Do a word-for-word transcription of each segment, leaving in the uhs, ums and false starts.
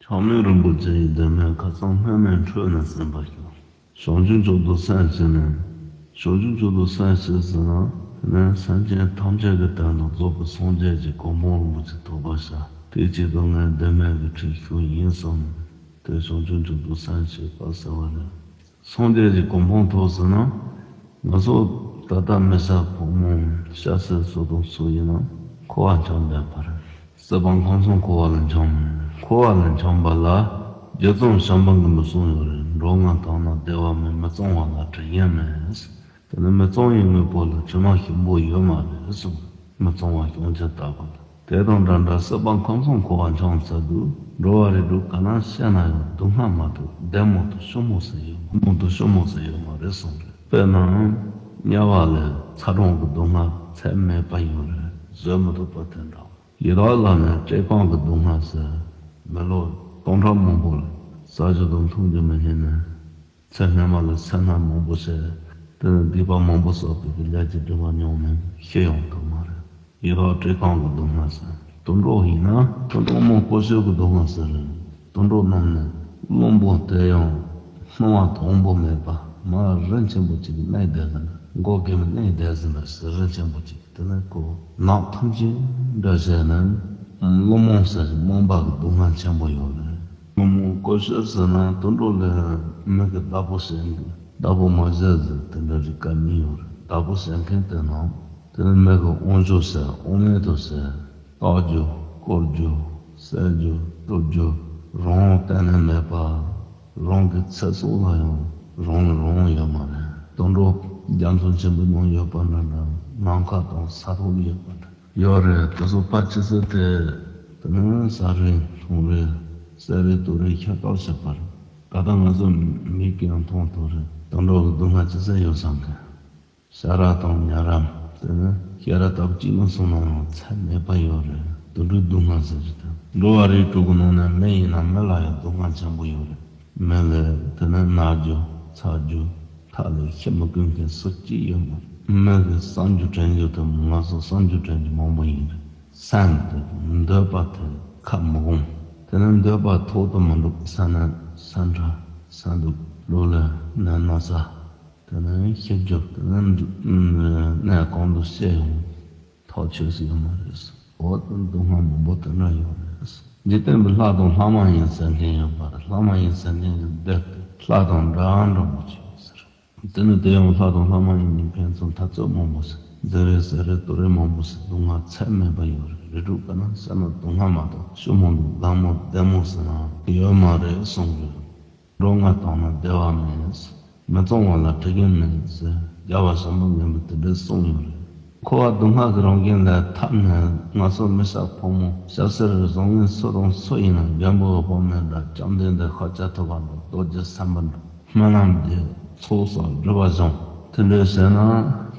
ཆགས་མེད་རིན་པོ་ཆེ་ཡི་གདོད་མའི་ཁ་སང་སྔོན་མེད་འཕྲོས་ནས་ཟིན་པ་ཞིག་བྱང་ཆུབ་མཆོག་ཏུ་སེམས་བསྐྱེད་ནས། བྱང་ཆུབ་མཆོག་ཏུ་སེམས་བསྐྱེད་ཟེར་ན། དེ་ནས་སེམས་ཅན་ཐམས་ཅད་ཀྱི་དོན་དུ་རྫོགས་པའི་སངས་རྒྱས་ཀྱི་གོ་འཕང་རིན་པོ་ཆེ་ཐོབ་པར་བྱ། དེའི་ཆེད་དུ་ངས་གདོད་མའི་གི་ཁྲིད་ཞུ་ཡིན་གསུངས་ནས། དེ་བྱང་ཆུབ་མཆོག་ཏུ་སེམས་བསྐྱེད་པ་ཟེར་བ་རེད། སངས་རྒྱས་ཀྱི་གོ་འཕང་ཐོབ་ཟེར་ན། ང་ཚོ་ད་ལྟ་མི་སེར་ཕོ་མོ་སྐྱ་སེར་སུ་དང་སུ་ཡིན་ན་འཁོར་བ་འཁྱམས་བསྡད་པ་རེད། སྲིད་པ་ཁམས་གསུམ་འཁོར་བ་ལ་འཁྱམས། འཁོར་བ་ལ་འཁྱམས་པ་ལ་རྒྱུ་གཙང་བྱམས་པ་གིས་མི་གསུངས་ཡོད་རེད། འགྲོ་ལྔ་དག་ན་བདེ་བ་མེད། མི་གཙང་བ་ལ་དྲི་ཡང་མེད། དེ་ནི་མི་གཙང་བའི་དངོས་པོ་ལ་དྲི་མ་ཞིམ་པོ་ཡོད་མ་རེད་གསུངས། མི་གཙང་བ་བྱང་ཆུབ་ལྟ་བུ་ལ། དེ་དང་འདྲ་འདྲ་སྲིད་པ་ཁམས་གསུམ་འཁོར་བ་འཁྱམས་ཚར་དུས། འགྲོ་བ་རིགས་དྲུག་ག་ན་བཤད་ན་ཡང་སྡུག་བསྔལ་མ་གཏོགས་བདེ་མོ་དང་སྐྱིད་མོ་ཟེར་ཡོད་མ། མོ་དང་སྐྱིད་མོ་ཟེར་ཡོད་མ་རེད་གསུངས་རེད། དཔེར་ན། དམྱལ་བ་ལས་ཚ་གྲང་གི་སྡུག་བསྔལ་ཚད་མེད་པ་ཡོད་རེད། བཟོད་མི་ཐུབ་པ་དེ་འདྲ། ཡི་དྭགས་ལ་ནི་བཀྲེས་སྐོམ་གྱི་སྡུག་བསྔལ་ཟེར། མི་ལོ་སྟོང་ཕྲག་མང་པོ་ལ་ཟ་རྒྱུ་དང་འཐུང་རྒྱུ་མི་རྙེད་ནས། ཚེ་སྔོན་མ་ལ་སེར་སྣ་མང་པོ་བྱས། དེ་ནི་སྡིག་པ་མང་པོ་བསགས་པའི་གི་ལས་ཀྱི་སྒྲིབ་པ་མྱོང་ནས་ཤི་ཡོང་ཐུབ་མ་རེད། ཡི་དྭགས་བཀྲེས་སྐོམ་གྱི་སྡུག་བསྔལ་ཟེར། དུད་འགྲོ་ཡིན་ན་དུད་འགྲོ་མོ་སྐོར་ཞོར་གྱི་སྡུག་བསྔལ་ཟེར་རེད། དུད་འགྲོ་རྣམས་ནི་རླུང་བུ་དེ་ཡང་སྣང་བ་དང་པོ་མེད་པ། མ་རིན་ཆེན་པོ་གཅིག་གིས་གནས་བསྡད་ཟིན་པ། མགོ་གེ་མོས་གནས་བསྡད་ཟིན་པ་ཟེར། རིན་ཆེན་པོ་གཅིག་དེ་ནི་ཁོ་ནགས་ཐམས་ཅད་འདྲ་བྱས་ནས་བླུན་རྨོངས་ཟེར་རྨོངས་པ་གི་སྡུག་བསྔལ་ཆེན་པོ་ཡོད་རེད། བླུན་རྨོངས་སྐོར་ཞོར་ཟེར་ན་དུད་འགྲོ་ལ་མི་གི་བདག་པོ་བྱེད་མཁན། བདག་པོ་མ་བྱས་ཟེར་དེ་འདྲ་རིགས་ཀ་མི་ཡོད་རེད། བདག་པོ་བྱེད་མཁན་དེ་རྣམས་དེ་ནི་མི་གི་དབང་ཕྱུག་ཟེར། དབང་མེད་དུ་ཟེར། བཏགས་རྒྱུ། བསྐོར་རྒྱུ། བསད་རྒྱུ། བཏུལ་རྒྱུ། རང་དབང་གཏན་ནས་མེད་པ། རང་གི་ཚེ་སྲོག་ལ་ཡང་རང་ལ་རང་དབང་ཡོད་མ་རེད། དུད་འགྲོ་རྒྱ་མཚོ་ཆེན་པོའི་ནང་ཡོད་པ་འདྲ་འདྲ། ནམ་མཁའ་དང་ས་ཐོག་ལ་ཡོད་པ་འདྲ་ཡོད་རེད། དེ་ཚོ་ཕར་ཕྱི་སོ་དེ། དེ་ནི་ཟ་རེད་འཐུང་རེད། བསད་རེད་བཏུལ་རེད། ཤ་སྟག་བྱེད་པ་རེད། ད་ལྟ་ང་ཚོ་མིག་གིས་ཡང་མཐོང་ཐུབ་རེད། དུད་འགྲོ་གི་སྡུག་བསྔལ་ཅི་ཟེར་ཡོད་བསམ་མཁན། ཤ་ར་དང་ཉ་ར། དེ་ནི་ཤ་ར་ལྟ་བུ་གཅིག་ནང་སོང་ན་ཡང་ཚད་མེད་པ་ཡོད་རེད། དུད་འགྲོའི་སྡུག་བསྔལ་ཟེར་གྱི་དང་། འགྲོ་བ་རིགས་དྲུག་གི་ནང་ནས་མི་ཡིན་ན་མི་ལ་ཡང་སྡུག་བསྔལ་ཆེན་པོ་ཡོད་རེད། མི་ལ་དེ་ནི་ན་རྒྱུ། ཚ་རྒྱུ། ཐབས་ལ་ཤི་མི་དགོས་མཁན་སུ་གཅིག་ཡོད་མ་རེད། མི་གི་གསར་འགྱུར་དྲན་རྒྱུ་དེ་ང་ཚོ་གསར་འགྱུར་དྲན་རྒྱུ་མང་པོ་ཡིན་རེད། སེམས་དེ་འདོད་པ་དེ་ཁ་མི་སྐོང་། དེ་ནི་འདོད་པ་ཐོག་ཏུ་མི་འགྲོ། ས་ན་ས་འདྲ་ས་འདུག་ལོ་ལ་ན་ན་ས། དེ་ནས་ཤི་རྒྱུ། དེ་ནས་གནས་གང་དུ་སྐྱེ་ཡང་ཐག་ཆོད་ཟིག་ཡོད་མ་རེད། འོ་དེ་སྡུག་བསྔལ་མང་པོ་དེ་འདྲ་ཡོད་རེད། འཇིག་རྟེན་པའི་ལྷ་དང་ལྷ་མ་ཡིན་ཟེར་མཁན་ཡོད་པ་རེད། ལྷ་མ་ཡིན་ཟེར་མཁན་གྱི་སྡེ་དེ་ལྷ་དང་འདྲ་འདྲ་པོ་ཅིག་ཡོད་ཟེར། དེ་ནི་དེ་ཡང་ལྷ་དང་ལྷ་མ་ཡིན་གྱི་ཕན་ཚུན་འཐབ་རྩོད་མང་པོ་ཟེར། འཛིང་རེས་ཟེར་རེས་བཏུལ་རེས་མང་པོ་ཟེར། སྡུག་བསྔལ་ཚད་མེད་པ་ཡོད་རེད། རིགས་དྲུག་ག་ན་བཤད་ན་སྡུག་བསྔལ་མ་གཏོགས་སྐྱིད་མོ་འདུག་ལམ་མོ་བདེ་མོ་ཟེར་ན་ཡོད་མ་རེད་གསུངས་ཡོད། འགྲོ་ལྔ་དག་ན་བདེ་བ་མེད། མི་གཙང་བ་ལ་དྲི་ཡང་མེད་ཟེར་རྒྱལ་བ་བྱམས་པ་མགོན་པོས་དེ་འདྲ་གསུངས་ཡོད་རེད། འཁོར་བ་སྡུག་བསྔལ་གྱི་རང་བཞིན་ལས་ཐར་ནས་ང་ཚོ་མི་སེར་ཕོ་མོ་སྐྱ་སེར་བཟང་ངན་སུ་དང་སུ་ཡིན་ན་མགོན་པོ་འོད་དཔག་མེད་དང་བཅོམ་ལྡན་འདས་ཤཱཀྱ་ཐུབ་པ་དང་རྡོ་རྗེ་སེམས་དཔའ་འདྲ། སྨོན་ལམ་འདེབས། ཚོགས་བསགས། སྒྲིབ་པ་སྦྱང་། དེ་འདྲ་བྱས་ན་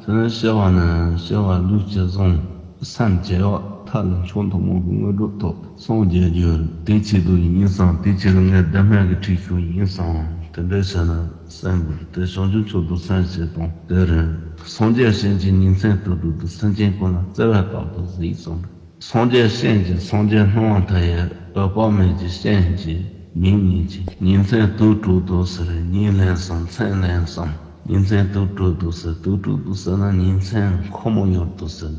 དེ་ནས་སྐྱེ་བ་ནས་སྐྱེ་བ་ལུས་ཇེ་བཟང་། སེམས་ཇེ་ཡག་ཐབས་ལ་མཆོག་ཐུན་མོང་གི་དངོས་གྲུབ་ཐོབ། སངས་རྒྱས་རྒྱུ། དེའི་ཆེད་དུ་ཡིན་བསམ། དེའི་ཆེད་དུ་ངས་གདམས་ངག་གི་ཁྲིད་ཞུ་ཡིན་བསམ། དེ་འདྲ་བྱས་ན་སེམས་ཀྱི་དེ་བྱང་ཆུབ་མཆོག་ཏུ་སེམས་བསྐྱེད་དང་དེ་རེད། སངས་རྒྱས་བྱིན་གྱིས་ཉིན་མཚན་དུས་དྲུག་ཏུ་སེམས་ཅན་ཀུན་ལ་བརྩེ་བ་ལྟར་དུ་གཟིགས་གསུངས། སངས་རྒྱས་སྤྱན་གྱིས་སངས་རྒྱས་སྣང་བ་མཐའ་ཡས། འོད་དཔག་མེད་ཀྱི་སྤྱན་གྱིས་མིག་གཉིས་ཀྱིས་ཉིན་མཚན་དུས་དྲུག་ཏུ་ཟེར། ཉིན་ལན་གསུམ་མཚན་ལན་གསུམ། ཉིན་མཚན་དུས་དྲུག་ཏུ་ཟེར། དུས་དྲུག་ཏུ་ཟེར་ན་ཉིན་མཚན་ཁོ་མོ་ཡོད་དུ་ཟེར།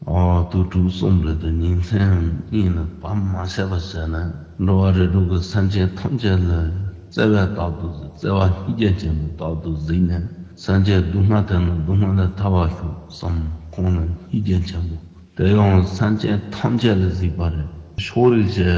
ཨོ་དུས་དྲུག་གསུམ་རེད་དེ། ཉིན་མཚན་གཉིས་ནི་བར་མ་ཆད་པ་བྱས་ནས་འགྲོ་བ་རིགས་དྲུག་གི་སེམས་ཅན་ཐམས་ཅད་ལ་བརྩེ་བའི་རྟགས་ཏུ་གཟིགས། བརྩེ་བ་སྙིང་རྗེ་ཆེན་པོའི་རྟགས་ཏུ་གཟིགས་ནས་སེམས་ཅན་སྡུག་བསྔལ་དེ་ནི་སྡུག་བསྔལ་ལས་ཐར་བར་ཤོག་བསམ། ཁོང་ལ་སྙིང་རྗེ་ཆེན་པོ། དེ་ཡང་སེམས་ཅན་ཐམས་ཅད་ལ་གཟིགས་པ་རེད། ཕྱོགས་རིས་ཀྱི་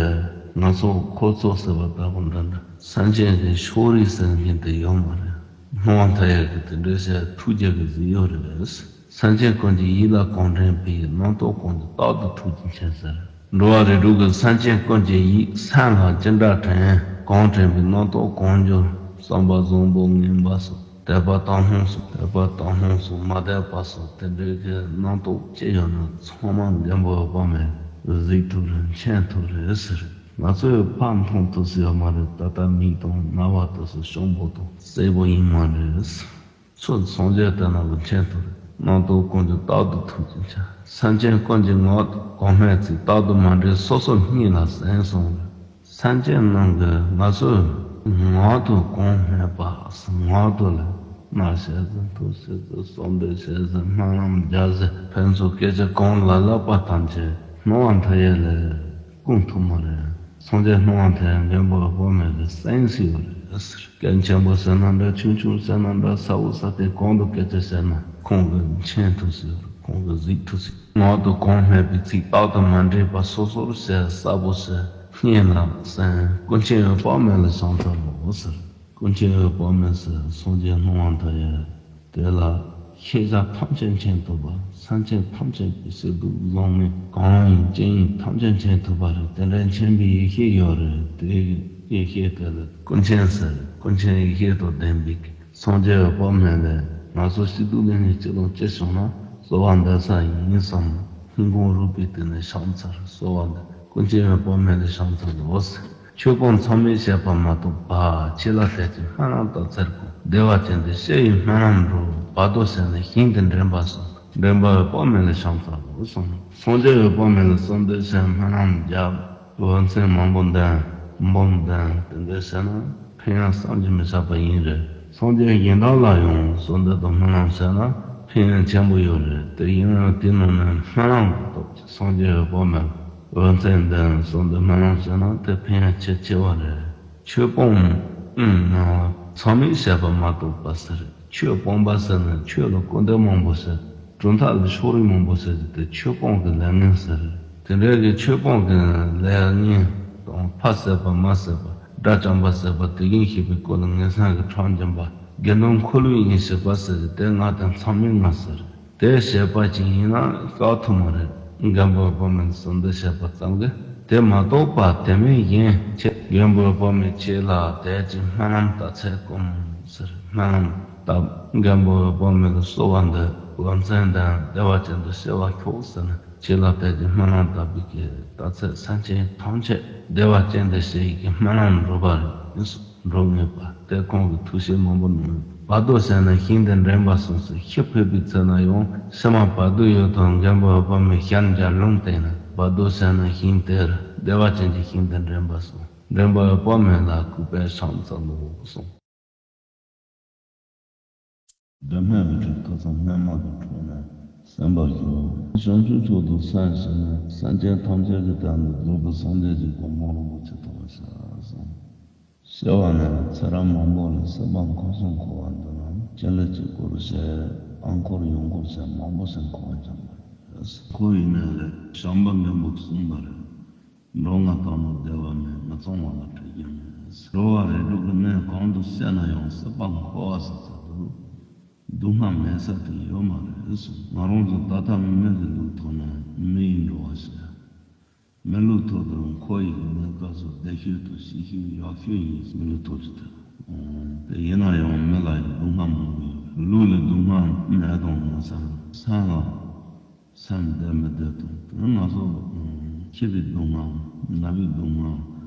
ང་ཚོ་ཁོ་ཚོ་ཟེར་བ་ལྟ་བུ་འདྲ་འདྲ། སེམས་ཅན་གྱི་ཕྱོགས་རིས་ཟེར་མཁན་དེ་ཡོད་མ་རེད། སྣང་བ་མཐའ་ཡས་ཀྱི་དེ་འདྲའི་ཞལ་ཐུགས་རྒྱལ་གྱི་གཟིགས་ཡོད་རེད། སེམས་ཅན་ཀུན་གྱི་ཡིད་ལ་གང་དྲན་པའི། རྣམ་རྟོག་ཀུན་གྱི་རྟག་ཏུ་ཐུགས་རྗེ་མཁྱེན་ཟེར། འགྲོ་བ་རིགས་དྲུག་གི་སེམས་ཅན་ཀུན་གྱི་ཡིད་སེམས་ལ་ཅི་འདྲ་དྲན། གང་དྲན་པའི། རྣམ་རྟོག་གང་འགྱུར། བསམ་པ་བཟང་པོ་ངན་པ་སོགས། དད་པ་དག་སྣང་སོགས། དད་པ་དག་སྣང་སོགས། མ་དད་པ་སོགས། དེ་འདྲའི་གི་རྣམ་རྟོག་ཅི་ཡོད་ན་ཚང་མ་མགོན་པོ་འོད་དཔག་མེད་གཟིགས་ཐུབ་རེད། མཁྱེན་ཐུབ་རེད་ཟེར། ང་ཚོས་ཕར་མཐོང་ཐུབ་ས་ཡོད་མ་རེད། ད་ལྟ་མིག་དང་རྣ་བ་དེ་ཚོ་གཤོག་པོ་དང་གསལ་པོ་ཡིན་མ་རེད། ཚུར་སངས་རྒྱས་དེ་རྣམས་ལ་མཁྱེན་ཐུབ་རེད། རྣམ་རྟོག་ཀུན་གྱི་རྟག་ཏུ་ཐུགས་རྗེ་མཁྱེན། སེམས་ཅན་ཀུན་གྱི་ངག་གོང་སྨྲས་ཚིག་རྟག་ཏུ་མ་འདྲེས། སོ་སོ་སྙིང་ལ་ཟིན་སོང་རེད། སེམས་ཅན་རྣམས་ཀྱིས་ང་ཚོས་ངག་ཏུ་གོང་སྨྲས་པ། ངག་ཏུ་ལ་སྨྲ་ཞེས་ཟེར། ཐུགས་ཞེས་ཟེར། གསོལ་འདེབས་ཞེས་ཟེར། སྨོན་ལམ་རྒྱག་ཟེར། ཕན་ཚུན་སྐད་ཆ་གང་ལ་ལབ་པ་ཐམས་ཅད་སྣང་བ་མཐའ་ཡས་ལ་སྐུང་ཐུབ་མ་རེད། སངས་རྒྱས་སྣང་བ་མཐའ་ཡས་མགོན་པོ་དཔག་མེད་ཀྱི་སེམས་སུ་ཡོད་རེད་ཟེར། སྐད་ཆེན་པོ་ཟེར་ན་འདྲ། ཆུང་ཆུང་ཟེར་ན་འདྲ། ས་འོག་ས་སྟེང་གང་དུ་སྐད་ཆ་བཤད་ན་ཁོང་གིས་མཁྱེན་ཐུབ་ཟེར། ཁོང་གིས་གཟིགས་ཐུབ་ཟེར། ངག་ཏུ་གང་སྨྲས་པའི་ཚིག་རྟག་ཏུ་མ་འདྲེས་པ། སོ་སོར་བཤད། གསལ་པོ་བཤད། སྙན་ལ་གསན། ཀུན་མཁྱེན་འོད་དཔག་མེད་ལ་ཕྱག་འཚལ་ལོ་ཟེར། ཀུན་མཁྱེན་འོད་དཔག་མེད་ཟེར། སངས་རྒྱས་སྣང་བ་མཐའ་ཡས། དེ་ལ་ཤེས་བྱ་ཐམས་ཅད་མཁྱེན་ཐུབ་པ། སེམས་ཅན་ཐམས་ཅད་ཀྱི་སྐྱིད་སྡུག་བཟང་ངན་གང་ཡིན་ཅི་ཡིན་ཐམས་ཅད་མཁྱེན་ཐུབ་པ་རེད། དེ་འདྲའི་མཁྱེན་པའི་ཡེ་ཤེས་ཡོད་རེད། དེ་ཡེ་ཤེས་དེ་ལ་ཀུན་མཁྱེན་ཟེར། ཀུན་མཁྱེན་ཡེ་ཤེས་དང་ལྡན་པའི་སངས་རྒྱས་འོད་དཔག་མེད་ལས་ང་ཚོ་སྐྱིད་སྡུག་ལེགས་ཉེས་ཅི་དང་ཅི་བྱུང་ན་གསོལ་བ་འདེབས་ས་ཡིན་བསམ། སྙིང་ཁོང་རུས་པའི་གཏིང་ནས་ཕྱག་འཚལ། གསོལ་བ་འདེབས། ཀུན་མཁྱེན་འོད་དཔག་མེད་ལ་ཕྱག་འཚལ་ལོ་ཟེར། ཆོས་སྤོང་ཚང་མས་བཤད་པ་མ་གཏོགས་པ། ཆོས་ལ་དད་ཅིང་སྨོན་ལམ་དག་ཚེ་རྐུ། བདེ་བ་ཅན་དུ་གཤེགས་པའི་སྨོན་ལམ་འགྲུབ། བར་དོ་ཟད་ནས་ཞིང་དུ་འདྲེན་པར་གསུངས། མགོན་པོ་འོད་དཔག་མེད་ལ་ཕྱག་འཚལ་ལོ་གསུངས། སངས་རྒྱས་འོད་དཔག་མེད་ལ་གསོལ་འདེབས་ཞུ། སྨོན་ལམ་རྒྱབ། འོད་མཚན་མང་པོ་འདོན། འབུམ་འདོན། དེ་འདྲ་བྱས་ན་ཕན་ཡོན་བསམ་གྱིས་མི་ཁྱབ་པ་ཡིན་རེད། སངས་རྒྱས་གཞན་དག་ལ་ཡང་གསོལ་འདེབས་དང་སྨོན་ལམ་བྱས་ན་ཕན་ཡོན་ཆེན་པོ་ཡོད་རེད། དེ་ཡིན་ཡང་དེའི་ནང་ནས་སྨོན་ལམ་གྱི་སྟོབས་ཀྱིས་སངས་རྒྱས་འོད་དཔག་མེད་ལ་འོད་མཚན་འདོན། གསོལ་འདེབས་སྨོན་ལམ་བྱས་ན་དེ་ཕན་ཡོན་ཆེས་ཆེ་བ་རེད། ཆོས་སྤོང་ཚང་མས་བཤད་པ་མ་གཏོགས་པ་ཟེར། ཆོས་སྤོང་བ་ཟེར་ན་ཆོས་ལ་སྐུར་འདེབས་མང་པོ་ཟེར། གྲུབ་མཐའ་ལ་ཕྱོགས་རིས་མང་པོ་ཟེར་གྱི་དེ་ཆོས་སྤོང་གི་ལས་ངན་ཟེར། དེ་འདྲའི་གི་ཆོས་སྤོང་གི་ལས་ངན་དང་ཕ་བསད་པ་མ་བསད་པ་དགྲ་བཅོམ་པ་བསད་པ་དེ་བཞིན་གཤེགས་པའི་སྐུ་ལ་ངན་སེམས་ཀྱི་ཁྲག་འབྱིན་པ་དགེ་འདུན་འཁོར་ལོའི་ཡིན་ཞེས་པ་ཟེར་གྱི་དེ་ང་དང་ཚང་མས་ང་ཟེར། དེ་བཤད་པ་ཅིག་ཡིན་ན་བཤད་ཐུབ་མ་རེད། མགོན་པོ་དཔག་མེད་གསོལ་འདེབས་བཤད་པ་ཙམ་གྱིས་དེ་མ་གཏོགས་པ་དེ་མིན་གཞན་ཆོས། མགོན་པོ་དཔག་མེད་ཆོས་ལ་དད་ཅིང་སྨོན་ལམ་དག་ཚེ་རྐུ་ཟེར། སྨོན་ལམ་བཏབ། མགོན་པོ་དཔག་མེད་ལ་གསོལ་བ་འདེབས། འོད་མཚན་འདོན། བདེ་བ་ཅན་དུ་གཤེགས་པར་ཤོག་ཟེར་ནས་ཆོས་ལ་དད་ཅིང་སྨོན་ལམ་བཏབ་པའི་གི་དག་ཚེ་སེམས་ཅན་ཐམས་ཅད་བདེ་བ་ཅན་དུ་གཤེགས་ཡི་གི་སྨོན་ལམ་འགྲུབ་པ་རེད། འགྲུབ་ངེས་པ་དེ་ཁོང་གི་ཐུགས་བཞེད་མང་པོ་ནང་བར་དོ་ཟད་ནས་ཞིང་དུ་འདྲེན་པར་གསུངས་སོ། ཤི་འཕོས་པའི་ཚེ་ན་ཡང་ཕྱི་མ་བར་དོའི་ཡུལ་དུ་མགོན་པོ་འོད་དཔག་མེད་ཞལ་མཇལ་ལུང་བསྟན་ནས་བར་དོ་ཟད་ནས་ཞིང་དེར་བདེ་བ་ཅན་གྱི་ཞིང་དུ་འདྲེན་པར་གསུངས། མགོན་པོ་འོད་དཔག་མེད་ལ་གུས་པས་ཕྱག་འཚལ་ལོ་གསུངས། འདྲེན་མེད་རི་ཁྲོད་མཐའ་མཚམས་སྙེ་མ་གི་ཁྲོད་ནས་གསན་པར་ཞུ། བྱང་ཆུབ་མཆོག་ཏུ་སེམས་བསྐྱེད་ནས་སེམས་ཅན་ཐམས་ཅད་ཀྱི་དོན་དུ་རྫོགས་པའི་སངས་རྒྱས་ཀྱི་གོ་འཕང་རིན་པོ་ཆེ་ཐོབ་པར་བྱ་གསུངས། སྐྱེ་བ་ནས་ཚེ་རབས་མང་པོ་ལ་སྲིད་པ་འཁོར་གསུམ་འཁོར་བ་འདི་ན་སྐྱེ་འགྲོ་གཅིག་སྐོར་བྱས་ཨ་འཁོར་ཡང་འཁོར་བྱས་མང་པོ་ཞིག་འཁོར་བ་བྱུང་བ་རེད། འཁོར་བའི་གནས་ལས་བྱམས་པ་མགོན་པོས་གསུངས་པ་རེད། འགྲོ་ལྔ་དང་ནི་བདེ་བ་མེད། མི་གཙང་བ་ལ་འཕྲད་རྒྱུ་མེད། འགྲོ་བ་རིགས་དྲུག་གི་གནས་གང་དུ་སྐྱེས་ན་ཡང་སྲིད་པ་འཁོར་བ་ཟེར་ཚུལ་དུ་སྡུག་བསྔལ་མེད་ས་དེ་ཡོད་མ་རེད་གསུངས། ང་རང་ཚོ་ད་ལྟ་མི་གི་ལུགས་ཐོག་ནས་མི་ཡི་འགྲོ་བ་ཞེས། མི་ལུགས་ཐོག་ཏུ་འཁོར་བའི་གནས་སྐབས་སུ་བདེ་ཤོས་དང་སྐྱིད་ཤོས་ཡག་ཤོས་ཡིན། མི་ལུགས་ཐོག་ཅིག་ཏུ། དེ་ཡིན་ན་ཡང་མི་ལ་ཡང་སྡུག་བསྔལ་མང་པོ་ཡོད་རེད། ལུས་ལ་སྡུག་བསྔལ་ནད་དང་ན་ཚ། སེམས་ལ་སེམས་བདེ་མི་བདེ་དང་དེ་ང་ཚོ་སྐྱིད་པའི་སྡུག་བསྔལ་ན་བའི་སྡུག་བསྔལ་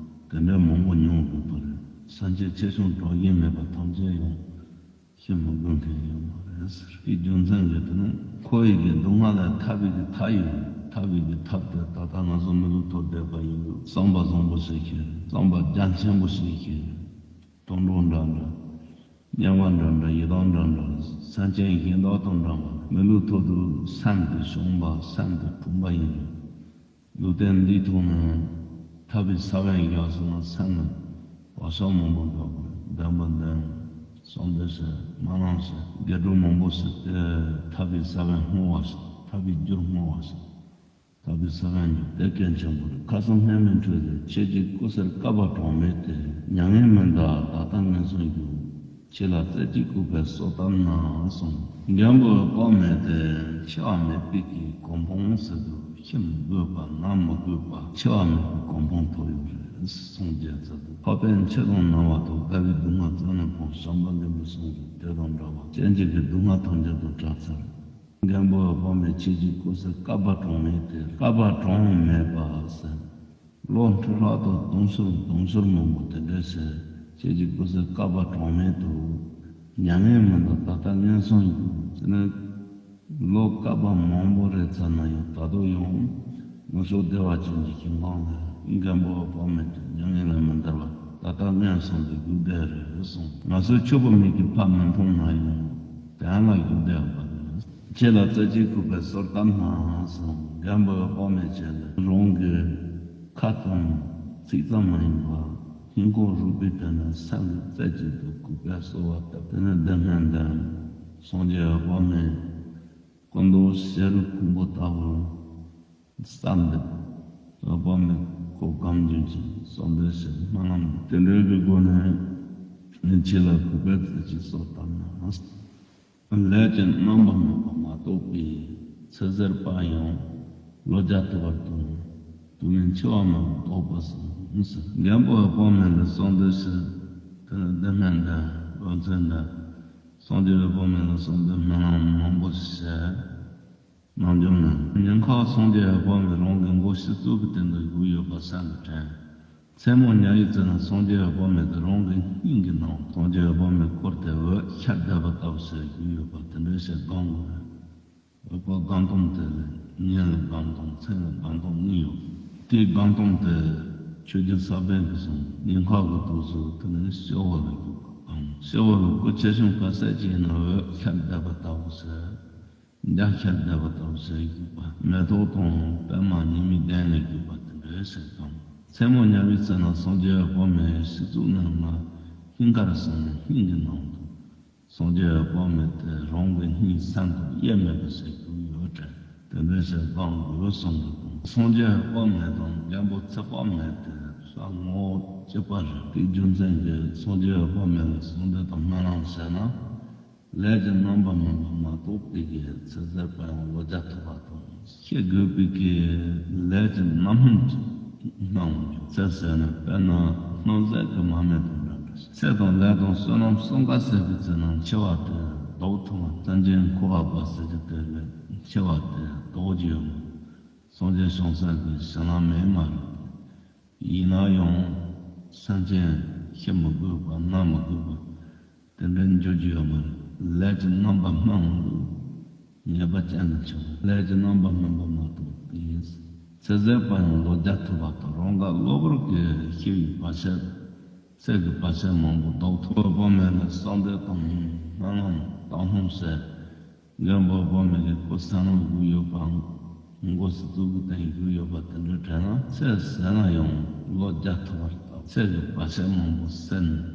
དེ་འདྲའི་མང་པོ་མྱོང་དགོས་པ་རེད། སེམས་ཅན་ཆེ་ཆུང་གྲངས་གཞི་མེད་པ་ཐམས་ཅད་ཡང་ཤི་མི་དགོས་མཁན་ཡོད་མ་རེད་ཟེར། དེའི་རྒྱུ་མཚན་གྱིས་དེ་ནི་འཁོར་བའི་གི་སྡུག་བསྔལ་ལས་ཐར་བའི་གི་ཐབས་ཡོད། ཐར་བའི་གི་ཐབས་དེ་ད་ལྟ་ང་ཚོ་མི་ལུས་ཐོབ་བསྡད་པ་ཡིན་དུས་བསམ་པ་བཟང་པོ་བྱེད་མཁན། བསམ་པ་རྒྱ་ཆེན་པོ་བྱེད་མཁན། དུད་འགྲོ་འདྲ་འདྲ། དམྱལ་བ་འདྲ་འདྲ། ཡི་དྭགས་འདྲ་འདྲ། སེམས་ཅན་གཞན་དག་དང་འདྲ་བ། མི་ལུས་ཐོབ་དུས་སེམས་དེ་བྱམས་པ་སེམས་དེ་དྲང་པ་ཡིན་དུས། ལུས་རྟེན་འདིའི་ཐོག་ནས་ཐར་པའི་ས་བོན་བཞག་སོང་ན་སེམས་ནས་བག་ཆགས་མང་པོ་འདུག་དགོས། བདེན་པ་བདེན། བསམ་གཏན་བྱས། སྨོན་ལམ་བྱས། དགེ་སྒྲུབ་མང་པོ་བྱས་ཏེ་ཐར་པའི་ས་བོན་སྔོ་བ་ཞིག་ཐར་པའི་རྒྱུར་སྔོ་བ་ཞིག་ཐར་པའི་ས་བོན་འཇུག་དེ་གལ་ཆེན་པོ་རེད། ཁ་སང་སྔོན་མའི་འཕྲོས་ལས་ཁྱེད་ཀྱི་སྐུ་གསེར་བསྐལ་པ་གྲངས་མེད་དེ། མྱ་ངན་མི་འདའ་ད་ལྟ་ངན་སོང་རྒྱུ། ཁྱེད་ལ་རྩེ་གཅིག་གུས་པས་གསོལ་བཏབ་ན་གསུངས། མགོན་པོ་དཔག་མེད་དེ་འཆི་བ་མེད་པའི་གི་གོ་འཕང་ཟེར་དུས་ཤི་མི་དགོས་པ་ན་མི་དགོས་པ་འཆི་བ་མེད་པའི་གོ་འཕང་ཐོབ་ཡོད་རེད། སངས་རྒྱས་ཚུལ་དུ་འཕགས་པས་འཆི་དང་ན་བ་དང་། དགའ་བའི་སྡུག་བསྔལ་རྩད་ནས་སྤོངས། བྱམས་པ་མགོན་པོས་གསུངས་ཀྱང་དེ་དང་འདྲ་བ། སྐྱེ་འཆི་གི་སྡུག་བསྔལ་ཐམས་ཅད་དང་བྲལ་ཚར། མགོན་པོ་དཔག་མེད་ཁྱེད་ཀྱི་སྐུ་གསེར་བསྐལ་པ་གྲངས་མེད་དེ། བསྐལ་པ་གྲངས་མེད་པ་ཟེར། ལོ་ཁྲི་ཕྲག་དང་དུང་ཕྱུར་དུང་ཕྱུར་མང་པོ་དེ་འདྲ་ཟེར། ཁྱེད་ཀྱི་སྐུ་གསེར་བསྐལ་པ་གྲངས་མེད་དུ། མྱ་ངན་མི་འདའ་ད་ལྟ་ངན་སོང་རྒྱུ་ཟེར་ནས། ལོ་བསྐལ་པ་མང་པོ་རེ་ཚར་ན་ཡང་ད་དུང་ཡང་ནུབ་ཕྱོགས་བདེ་བ་ཅན་གྱི་ཞིང་ཁམས་ལ་མགོན་པོ་དཔག་མེད་དུ་མྱ་ངན་ལས་མི་ སོང་སྟེ་བཞུགས་བསྡད་རེད་གསུངས། ང་ཚོ་ཆོས་པ་མིག་གིས་ཕར་མི་མཐོང་ན་ཡང་དོན་ལ་བཞུགས་བསྡད་པ་རེད། ཁྱེད་ལ་རྩེ་གཅིག་གུས་པས་གསོལ་བཏབ་ན་གསུངས། རྒན་པོས་དཔག་མེད་ཅན་ལ་རང་གི་ཁ་ཙམ་ཚིག་ཙམ་མ་ཡིན་པར་སྙིང་ཁོང་རུས་པའི་གཏིང་ནས་སེམས་ཀྱི་རྩེ་གཅིག་ཏུ་གུས་པས་གསོལ་བ་བཏབ། དེ་ནས་སྡེ་སྣོད་འདི་སངས་རྒྱས་དཔག་མེད་སྐུ་མདོག་ཤེལ་རི་ཁུང་བུ་ལྟ་བུར་བསམ་འདུག་དཔག་མེད་སྐུ་ཁམས་རྒྱུན་ཅན་གསོལ་འདེབས་ཞེས་སྨོན་ལམ་དེ་འདྲའི་གི་སྒོ་ནས་ཁྱེད་ལ་གུས་པས་རྩེ་གཅིག་གསོལ་བཏབ་ན། ལས་ཀྱི་རྣམ་པ་སྨིན་པ་མ་གཏོགས་པའི་ཚེ་ཟད་པ་ཡང་ལོ་བརྒྱ་ཐུབ་པ་དང་དུས་མིན་འཆི་བ་མ་ལུས་ལྡོག་པ་སོགས་ཟེར། རྒན་པོ་དཔག་མེད་ལ་གསོལ་འདེབས་ཞེས་དེ་ནི་སྡེ་སྣོད་འདི་ལོ་ཚན་འདི་སངས་རྒྱས་དཔག་མེད་ལ་གསོལ་འདེབས་སྨོན་ལམ་མང་པོ་ཞིག་བྱས། ནམ་རྒྱུན་ནི་ཉིན་ཁ་སངས་རྒྱས་དཔག་མེད་རང་གི་མགོ་ཕྱི་བཙུགས་ཀྱི་སྟེང་དུ་བཞུགས་ཡོད་པ་སེམས་ལ་དྲན། མཚན་མོ་ཉལ་བའི་ཚེ་ན་སངས་རྒྱས་དཔག་མེད་དེ་རང་གི་སྙིང་གི་ནང་སངས་རྒྱས་དཔག་མེད་སྐུ་དེ་འོད་ཤར་བསྡད་པ་ལྟ་བུ་ཞིག་བཞུགས་ཡོད་པ་དེ་འདྲ་ཞིག་སྒོམ་དགོས། འོད་དཔག་དགོངས་དོན་དེ་ལས་ཉིན་ལ་སྒོམ་དང་མཚན་ལ་སྒོམ་དང་གཉིས་ཡོད། དེའི་སྒོམ་དོན་དེ་ཆོས་རྒྱལ་ས་པཎ་གྱིས་གསུངས། ཉིན་ཁ་གི་དུས་སུ་དེ་ནི་སྤྱི་བོ་ལ་བཞུགས་པ་དང་། སྤྱི་བོ་ལ་སྐུ་ཆེ་ཆུང་ག་ཚད་ཅིག་ཡིན་ན་འོད་ཤར་བསྡད་པ་ལྟ་བུ་ཞིག་འཇའ་ཤར་བསྡད་པ་ལྟ་བུ་ཞིག་བཞུགས་པ། མེ་ཏོག་དང་པདྨ་ཉི་མའི་གདན་ལ་བཞུགས་པ་དེ་འདྲ་ཞིག་དང་། མཚན་མོ་ཉལ་བའི་ཚེ་ན་སངས་རྒྱས་དཔག་མེད་ཕྱི་བཙུགས་ནས་མར་སྙིང་གར་སོང་ནས་སྙིང་གི་ནང་དུ་སངས་རྒྱས་དཔག་མེད་དེ་རང་གི་སྙིང་སེམས་དང་དབྱེར་མེད་པ་ཞིག་བཞུགས་ཡོད་དྲན། དེ་འདྲ་ཞིག་སྒོམ་དགོས་གསུངས་པ་དང་། སངས་རྒྱས་དཔག་མེད་དང་རྒན་པོ་ཚེ་དཔག་མེད་དེ་ས་ངོ་བོ་གཅིག་པ་རེད། དེའི་རྒྱུ་མཚན་གྱིས་སངས་རྒྱས་དཔག་མེད་ལ་གསོལ་འདེབས་དང་སྨོན་ལམ་བྱས་ན། ལས་ཀྱི་རྣམ་པ་སྨིན་པ་མ་གཏོགས་པའི་གི་ཚེ་ཟད་པ་ཡང་ལོ་བརྒྱ་ཐུབ་པ་དང་ཤེས་དགོས་པའི་གི་ལས་ཀྱི་རྣམ་སྨིན་གྱི་སྣང་བ་ཚེ་ཟད་ན་དཔེར་ན་སྣང་ཟད་ཀྱི་མར་མེ་དང་འདྲ་འདྲ་ཞིག་ཚེ་དང་ལས་དང་བསོད་ནམས་གསུམ་ཀ་ཟད་པའི་ཚེ་ན་འཆི་བ་དེ་ལྡོག་ཐུབ་པ། སེམས་ཅན་འཁོར་བ་པ་ཟེར་གྱི་དེ་ལས་འཆི་བ་དེ་ལྡོག་རྒྱུ་ཡོད་མ་རེད། སངས་རྒྱས་བྱང་སེམས་ཀྱི་བྱིན་རླབས་མེད་མ་རེད། ཡིན་ན་ཡང་སེམས་ཅན་ཤི་མི་དགོས་པ་ན་མི་དགོས་པ་དེ་འདྲ་འགྱུར་རྒྱུ་ཡོད་མ་རེད། ལས་ཀྱི་རྣམ་པ་སྨིན་དགོས། ངེས་པ་ཅན་དུ་འཆི་བ་ལས་ཀྱི་རྣམ་པ་སྨིན་པ་མ་གཏོགས་པའི་ཚེ་ཟད་པ་ཡང་ལོ་བརྒྱ་ཐུབ་པ་དང་རང་དགའ་གློ་བུར་གྱི་ཤི་བའི་བར་ཆད་ཚེ་གི་བར་ཆད་མང་པོ་ལྡོག་ཐུབ། དཔག་མེད་ལ་གསོལ་འདེབས་དང་སྨོན་ལམ་དག་སྣང་བྱས། རྒན་པོ་དཔག་མེད་ཀྱི་སྐུ་ས་ནང་བཞུགས་ཡོད་པའམ་མགོ་སྲིད་གཙུག་གི་སྟེང་བཞུགས་ཡོད་པ་དེ་འདྲ་དྲན་ན་ཚེ་ཟད་ན་ཡང་ལོ་བརྒྱ་ཐུབ་པར་བཏགས། ཚེ་གི་བར་ཆད་མང་པོ་སེལ་ནས་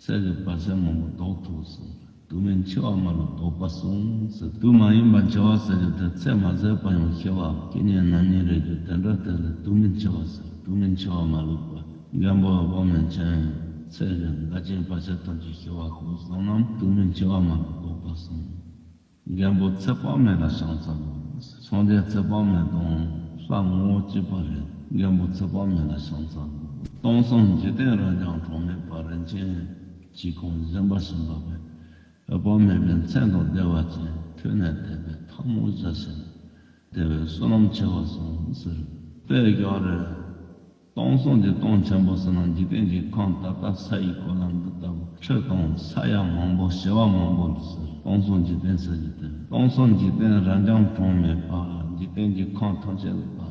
ཚེ་གི་བར་ཆད་མང་པོ་ལྡོག་ཐུབ་གསུངས། དུས་མིན་འཆི་བ་མ་ལུས་ལྡོག་པ་གསུངས་ཟེར། དུས་མ་ཡིན་པར་འཆི་བ་ཟེར་རྒྱུ་དེ་ཚེ་མ་ཟད་པ་ཡང་ཤི་བ་སྐྱེ་ཉེན་ན་ཉེན་རེད་རྒྱུ་དེ་འདྲ་དེ་ལ་དུས་མིན་འཆི་བ་ཟེར། དུས་མིན་འཆི་བ་མ་ལུས་པ། རྒན་པོ་དཔག་མེད་ཁྱེད་ཚེ་གི་འགལ་རྐྱེན་བར་ཆད་ཐམས་ཅད་ཞི་བར་ཤོག་བསམ་ན་དུས་མིན་འཆི་བ་མ་ལུས་ལྡོག་པ་གསུངས། རྒན་པོ་ཚེ་དཔག་མེད་ལ་ཕྱག་འཚལ་ལོ། སངས་རྒྱས་ཚེ་དཔག་མེད་དང་ས་ངོ་བོ་གཅིག་པ་རེད། རྒན་པོ་ཚེ་དཔག་མེད་ལ་ཕྱག་འཚལ་ལོ། སྟོང་གསུམ་འཇིག་རྟེན་རབ་འབྱམས་གྲངས་མེད་པ། རིན་ཆེན་གྱི་ཁང་བཞེངས་པ་བཞིན་འབབ་པའི་དཔག་མེད་པའི་མཚན་དང་བདེ་བ་ཅན་ཐོས་ནས་དད་པས་ཐལ་མོ་སྦྱར་ཞིང་དེ་བས་བསོད་ནམས་ཆེ་བ་གསུངས་ཟེར། དཔེ་བཞག་རེད། སྟོང་གསུམ་གྱི་སྟོང་ཆེན་པོ་ཟེར་ན་འཇིག་རྟེན་གྱི་ཁམས་ད་ལྟ་ས་ཡི་གོ་ལ་འདི་ལྟ་བུ་ཁྲི་དང་ས་ཡ་མང་པོ་བྱེ་བ་མང་པོ་ལ་ཟེར། སྟོང་གསུམ་འཇིག་རྟེན་ཟེར་གྱི་དེ་སྟོང་གསུམ་འཇིག་རྟེན་རབ་འབྱམས་གྲངས་མེད་པ། འཇིག་རྟེན་གྱི་ཁམས་ཐམས་ཅད་ལ་ད་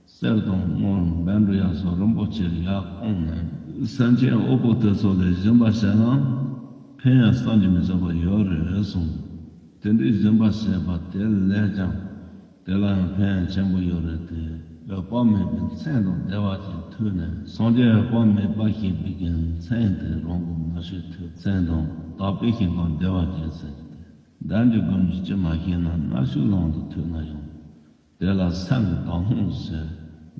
གསེར་དང་དངུལ་བཻ་ཌཱུརྱ་སོགས་རིན་པོ་ཆེ་ལ་ཡར་བཀང་ནས་སེམས་ཅན་དབུལ་པོ་དེ་ཚོ་ལ་སྦྱིན་པ་བྱས་ན་ཕན་ཡང་བསམ་གྱིས་མི་ཁྱབ་པ་ཡོད་རེད་གསུངས། དེ་འདྲའི་སྦྱིན་པ་བྱས་པ་དེ་ལས་ཀྱང་དེ་ལ་ཡང་ཕན་ཡོན་ཆེན་པོ་ཡོད་རེད་དེ། འོད་དཔག་མེད་པའི་མཚན་དང་བདེ་བ་ཅན་ཐོས་ནས་སངས་རྒྱས་འོད་དཔག་མེད་པ་ཞེས་པའི་གི་མཚན་དེ་རང་གི་མངོན་ཤེས་ཐོས་མཚན་དང་དག་པའི་ཞིང་ཁམས་བདེ་བ་ཅན་ཟེར་གྱི་དེ། བདག་གིས་སྒོམ་རྒྱུ་ཅི་མ་ཤེས་ན་རྣ་ཤུགས་ལམ་དུ་ཐོས་ན་ཡང་དེ་ལ་སེམས་ཀྱིས་དག་སྣང་བྱས།